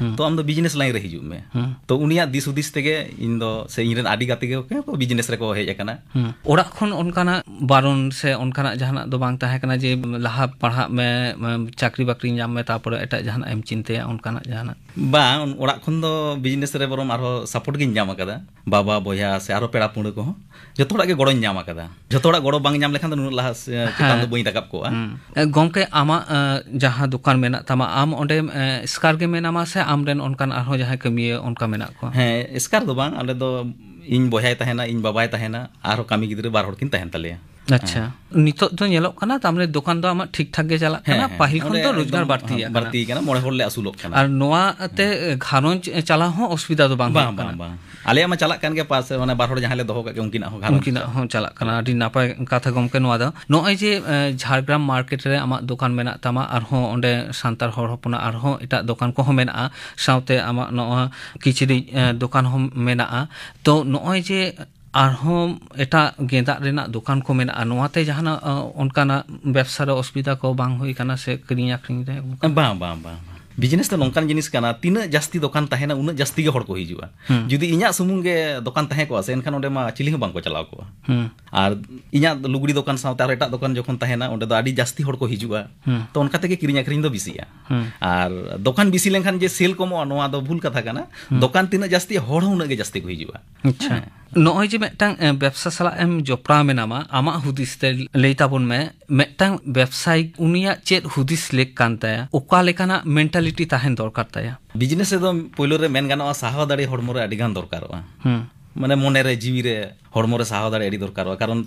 ᱛᱚ ᱟᱢ ᱫᱚ ᱵᱤᱡᱽᱱᱮᱥ ᱞᱟᱭᱤᱱ ᱨᱮ ᱦᱤᱡᱩᱜ ᱢᱮ᱾" ᱛᱚ ᱩᱱᱤᱭᱟᱜ ᱫᱤᱥ ᱦᱩᱫᱤᱥ ᱛᱮᱜᱮ ᱤᱧ ᱫᱚ, ᱥᱮ ᱤᱧ ᱨᱮᱱ ᱟᱹᱰᱤ ᱜᱟᱛᱮ ᱜᱮ ᱠᱚ ᱵᱤᱡᱽᱱᱮᱥ ᱨᱮᱠᱚ ᱦᱮᱡ ᱟᱠᱟᱱᱟ᱾ ᱦᱩᱸ᱾ ᱚᱲᱟᱜ ᱠᱷᱚᱱ ᱚᱱᱠᱟᱱᱟᱜ ᱵᱟᱨᱚᱱ ᱥᱮ ᱚᱱᱠᱟᱱᱟᱜ ᱡᱟᱦᱟᱱᱟᱜ ᱫᱚ ᱵᱟᱝ ᱛᱟᱦᱮᱸ ᱠᱟᱱᱟ ᱡᱮ, "ᱞᱟᱦᱟ ᱯᱟᱲᱦᱟᱜ ᱢᱮ, ᱪᱟᱹᱠᱨᱤ ᱵᱟᱹᱠᱨᱤ ᱧᱟᱢ ᱢᱮ, ᱛᱟᱨᱯᱚᱨᱮ ᱮᱴᱟᱜ ᱡᱟᱦᱟᱱᱟᱜ ᱮᱢ ᱪᱤᱱᱛᱟᱹᱭᱟ", ᱚᱱᱠᱟᱱᱟᱜ ᱡᱟᱦᱟᱱᱟᱜ? ᱵᱟᱝ, ᱚᱲᱟᱜ ᱠᱷᱚᱱ ᱫᱚ ᱵᱤᱡᱽᱱᱮᱥ ᱨᱮ ᱵᱚᱨᱚᱝ ᱟᱨᱦᱚᱸ ᱥᱟᱯᱳᱨᱴ ᱜᱤᱧ ᱧᱟᱢ ᱟᱠᱟᱫᱟ᱾ ᱵᱟᱵᱟ, ᱵᱚᱭᱦᱟ ᱥᱮ ᱟᱨᱦᱚᱸ ᱯᱮᱲᱟ ᱯᱟᱹᱲᱦᱟᱹ ᱠᱚᱦᱚᱸ, ᱡᱷᱚᱛᱚ ᱦᱚᱲᱟᱜ ᱜᱮ ᱜᱚᱲᱚᱧ ᱧᱟᱢ ᱟᱠᱟᱫᱟ᱾ ᱡᱷᱚᱛᱚ ᱦᱚᱲᱟᱜ ᱜᱚᱲᱚ ᱵᱟᱝ ᱧᱟᱢ ᱞᱮᱠᱷᱟᱱ ᱫᱚ ᱱᱩᱱᱟᱹᱜ ᱞᱟᱦᱟ ᱥᱮ ᱪᱮᱛᱟᱱ ᱫᱚ ᱵᱟᱹᱧ ᱨᱟᱠᱟᱵ ᱠᱚᱜᱼᱟ᱾ ᱦᱩᱸ᱾ ᱮ, ᱜᱚᱢᱠᱮ, ᱟᱢᱟᱜ, ᱮ, ᱡᱟᱦᱟᱸ ᱫᱚᱠᱟᱱ ᱢᱮᱱᱟᱜ ᱛᱟᱢᱟ, ᱟᱢ ᱚᱸᱰᱮ, ᱮ, ᱮᱥᱠᱟᱨ ᱜᱮ ᱢᱮᱱᱟᱢᱟ ᱥᱮ ᱟᱢᱨᱮᱱ ᱚᱱᱠᱟᱱ ᱟᱨᱦᱚᱸ ᱡᱟᱦᱟᱸᱭ ᱠᱟᱹᱢᱤᱭᱟᱹ ᱚᱱᱠᱟ ᱢᱮᱱᱟᱜ ᱠᱚᱣᱟ? ᱦᱮᱸ, ᱮᱥᱠᱟᱨ ᱫᱚ ᱵᱟᱝ, ᱟᱞᱮ ᱫᱚ ᱤᱧ ᱵᱚᱭᱦᱟᱭ ᱛᱟᱦᱮᱱᱟ, ᱤᱧ ᱵᱟᱵᱟᱭ ᱛᱟᱦᱮᱱᱟ, ᱟᱨᱦᱚᱸ ᱠᱟᱹᱢᱤ ᱜᱤᱫᱽᱨᱟᱹ ᱵᱟᱨ ᱦᱚᱲ ᱠᱤᱱ ᱛᱟᱦᱮᱱ ᱛᱟᱞᱮᱭᱟ᱾ ᱟᱪᱪᱷᱟ, ᱱᱤᱛᱚᱜ ᱫᱚ ᱧᱮᱞᱚᱜ ᱠᱟᱱᱟ, ᱛᱟᱨ ᱢᱟᱱᱮ ᱫᱚᱠᱟᱱ ᱫᱚ ᱟᱢᱟᱜ ᱴᱷᱤᱠ ᱴᱷᱟᱠ ᱜᱮ ᱪᱟᱞᱟᱜ ᱠᱟᱱᱟ, ᱦᱮᱸ, ᱦᱮᱸ, ᱯᱟᱹᱦᱤᱞ ᱠᱷᱚᱱ ᱚᱸᱰᱮ ᱫᱚ ᱨᱳᱡᱽᱜᱟᱨ ᱮᱠᱫᱚᱢ ᱵᱟᱹᱲᱛᱤ ᱟᱠᱟᱱᱟ᱾ ᱵᱟᱹᱲᱛᱤ ᱟᱠᱟᱱᱟ, ᱢᱚᱬᱮ ᱦᱚᱲ ᱞᱮ ᱟᱹᱥᱩᱞᱚᱜ ᱠᱟᱱᱟ᱾ ᱟᱨ ᱱᱚᱣᱟ ᱛᱮ ᱜᱷᱟᱨᱚᱸᱡᱽ ᱪᱟᱞᱟᱣ ᱦᱚᱸ ᱚᱥᱩᱵᱤᱫᱟ ᱫᱚ ᱵᱟᱝ ᱵᱟᱝ, ᱦᱩᱭᱩᱜ ᱠᱟᱱᱟ? ᱵᱟᱝ, ᱵᱟᱝ᱾ ᱟᱞᱮᱭᱟᱜ ᱢᱟ ᱪᱟᱞᱟᱜ ᱠᱟᱱ ᱜᱮᱭᱟ, ᱯᱟᱥᱮ ᱢᱟᱱᱮ ᱵᱟᱨ ᱦᱚᱲ ᱡᱟᱦᱟᱸᱭ ᱞᱮ ᱫᱚᱦᱚ ᱠᱟᱜ ᱜᱮ, ᱩᱱᱠᱤᱱᱟᱜ ᱦᱚᱸ ᱜᱷᱟᱨᱚᱸᱡᱽ ᱩᱱᱠᱤᱱᱟᱜ ᱦᱚᱸ ᱪᱟᱞᱟᱜ ᱠᱟᱱᱟ᱾ ᱟᱹᱰᱤ ᱱᱟᱯᱟᱭ ᱠᱟᱛᱷᱟ ᱜᱚᱢᱠᱮ ᱱᱚᱣᱟ ᱫᱚ᱾ ᱱᱚᱜᱼᱚᱭ ᱡᱮ, ᱮ, ᱡᱷᱟᱲᱜᱨᱟᱢ ᱢᱟᱨᱠᱮᱴ ᱨᱮ ᱟᱢᱟᱜ ᱫᱚᱠᱟᱱ ᱢᱮᱱᱟᱜ ᱛᱟᱢᱟ, ᱟᱨᱦᱚᱸ ᱚᱸᱰᱮ ᱥᱟᱱᱛᱟᱲ ᱦᱚᱲ ᱦᱚᱯᱚᱱᱟᱜ ᱟᱨᱦᱚᱸ ᱮᱴᱟᱜ ᱫᱚᱠᱟᱱ ᱠᱚᱦᱚᱸ ᱢᱮᱱᱟᱜᱼᱟ, ᱥᱟᱶᱛᱮ ᱟᱢᱟᱜ ᱱᱚᱣᱟ ᱠᱤᱪᱨᱤᱡ, ᱮ, ᱫᱚᱠᱟᱱ ᱦᱚᱸ ᱢᱮᱱᱟᱜᱼᱟ᱾ ᱛᱚ ᱱᱚᱜᱼᱚᱭ ᱡᱮ ᱟᱨᱦᱚᱸ ᱮᱴᱟᱜ ᱜᱮᱸᱫᱟᱜ ᱨᱮᱱᱟᱜ ᱫᱚᱠᱟᱱ ᱠᱚ ᱢᱮᱱᱟᱜᱼᱟ, ᱱᱚᱣᱟᱛᱮ ᱡᱟᱦᱟᱱᱟᱜ, ᱮ, ᱚᱱᱠᱟᱱᱟᱜ ᱵᱮᱵᱽᱥᱟ ᱨᱮ ᱚᱥᱩᱵᱤᱫᱟ ᱠᱚ ᱵᱟᱝ ᱦᱩᱭ ᱠᱟᱱᱟ ᱥᱮ ᱠᱤᱨᱤᱧ ᱟᱠᱷᱨᱤᱧ ᱨᱮ ᱚᱱᱠᱟ? ᱵᱟᱝ, ᱵᱟᱝ, ᱵᱟᱝ, ᱵᱟᱝ᱾ ᱵᱤᱡᱽᱱᱮᱥ ᱫᱚ ᱱᱚᱝᱠᱟᱱ ᱡᱤᱱᱤᱥ ᱠᱟᱱᱟ, ᱛᱤᱱᱟᱹᱜ ᱡᱟᱹᱥᱛᱤ ᱫᱚᱠᱟᱱ ᱛᱟᱦᱮᱱᱟ, ᱩᱱᱟᱹᱜ ᱡᱟᱹᱥᱛᱤ ᱜᱮ ᱦᱚᱲ ᱠᱚ ᱦᱤᱡᱩᱜᱼᱟ᱾ ᱦᱩᱸ᱾ ᱡᱩᱫᱤ ᱤᱧᱟᱹᱜ ᱥᱩᱢᱩᱝ ᱜᱮ ᱫᱚᱠᱟᱱ ᱛᱟᱦᱮᱸ ᱠᱚᱜᱼᱟ ᱥᱮ, ᱮᱱᱠᱷᱟᱱ ᱚᱸᱰᱮ ᱢᱟ ᱪᱤᱞᱤ ᱦᱚᱸ ᱵᱟᱝ ᱠᱚ ᱪᱟᱞᱟᱣ ᱠᱚᱜᱼᱟ᱾ ᱦᱩᱸ᱾ ᱟᱨ ᱤᱧᱟᱹᱜ ᱞᱩᱜᱽᱲᱤ ᱫᱚᱠᱟᱱ ᱥᱟᱶᱛᱮ ᱟᱨ ᱮᱴᱟᱜ ᱫᱚᱠᱟᱱ ᱡᱚᱠᱷᱚᱱ ᱛᱟᱦᱮᱱᱟ, ᱚᱸᱰᱮ ᱫᱚ ᱟᱹᱰᱤ ᱡᱟᱹᱥᱛᱤ ᱦᱚᱲ ᱠᱚ ᱦᱤᱡᱩᱜᱼᱟ᱾ ᱦᱩᱸ᱾ ᱛᱚ ᱚᱱᱠᱟ ᱛᱮᱜᱮ ᱠᱤᱨᱤᱧ ᱟᱠᱷᱨᱤᱧ ᱫᱚ ᱵᱤᱥᱤᱜᱼᱟ᱾ ᱦᱩᱸ᱾ ᱟᱨ ᱫᱚᱠᱟᱱ ᱵᱤᱥᱤ ᱞᱮᱱᱠᱷᱟᱱ ᱡᱮ ᱥᱮᱞ ᱠᱚᱢᱚᱜᱼᱟ, ᱱᱚᱣᱟ ᱫᱚ ᱵᱷᱩᱞ ᱠᱟᱛᱷᱟ ᱠᱟᱱᱟ᱾ ᱦᱩᱸ᱾ ᱫᱚᱠᱟᱱ ᱛᱤᱱᱟᱹᱜ ᱡᱟᱹᱥᱛᱤ, ᱦᱚᱲ ᱦᱚᱸ ᱩᱱᱟᱹᱜ ᱜᱮ ᱡᱟᱹᱥᱛᱤ ᱠᱚ ᱦᱤᱡᱩᱜᱼᱟ᱾ ᱟᱪᱪᱷᱟ᱾ ᱦᱮᱸ᱾ ᱱᱚᱜᱼᱚᱭ ᱡᱮ ᱢᱤᱫᱴᱟᱝ, ᱮ, ᱵᱮᱵᱽᱥᱟ ᱥᱟᱞᱟᱜ ᱮᱢ ᱡᱚᱯᱲᱟᱣ ᱢᱮᱱᱟᱢᱟ, ᱟᱢᱟᱜ ᱦᱩᱫᱤᱥ ᱛᱮ ᱞᱟᱹᱭ ᱛᱟᱵᱚᱱ ᱢᱮ, ᱢᱤᱫᱴᱟᱝ ᱵᱮᱵᱽᱥᱟᱭᱤᱠ ᱩᱱᱤᱭᱟᱜ ᱪᱮᱫ ᱦᱩᱫᱤᱥ ᱞᱮᱠ ᱠᱟᱱ ᱛᱟᱭᱟ? ᱚᱠᱟ ᱞᱮᱠᱟᱱᱟᱜ mentality ᱛᱟᱦᱮᱱ ᱫᱚᱨᱠᱟᱨ ᱛᱟᱭᱟ? ᱵᱤᱡᱽᱱᱮᱥ ᱨᱮᱫᱚ ᱯᱳᱭᱞᱳ ᱨᱮ ᱢᱮᱱ ᱜᱟᱱᱚᱜᱼᱟ, ᱥᱟᱦᱟᱣ ᱫᱟᱲᱮ ᱦᱚᱲᱢᱚ ᱨᱮ ᱟᱹᱰᱤ ᱜᱟᱱ ᱫᱚᱨᱠᱟᱨᱚᱜᱼᱟ᱾ ᱦᱩᱸ᱾ ᱢᱟᱱᱮ ᱢᱚᱱᱮ ᱨᱮ, ᱡᱤᱣᱤ ᱨᱮ, ᱦᱚᱲᱢᱚ ᱨᱮ ᱥᱟᱦᱟᱣ ᱫᱟᱲᱮ ᱟᱹᱰᱤ ᱫᱚᱨᱠᱟᱨᱚᱜᱼᱟ᱾ ᱠᱟᱨᱚᱱ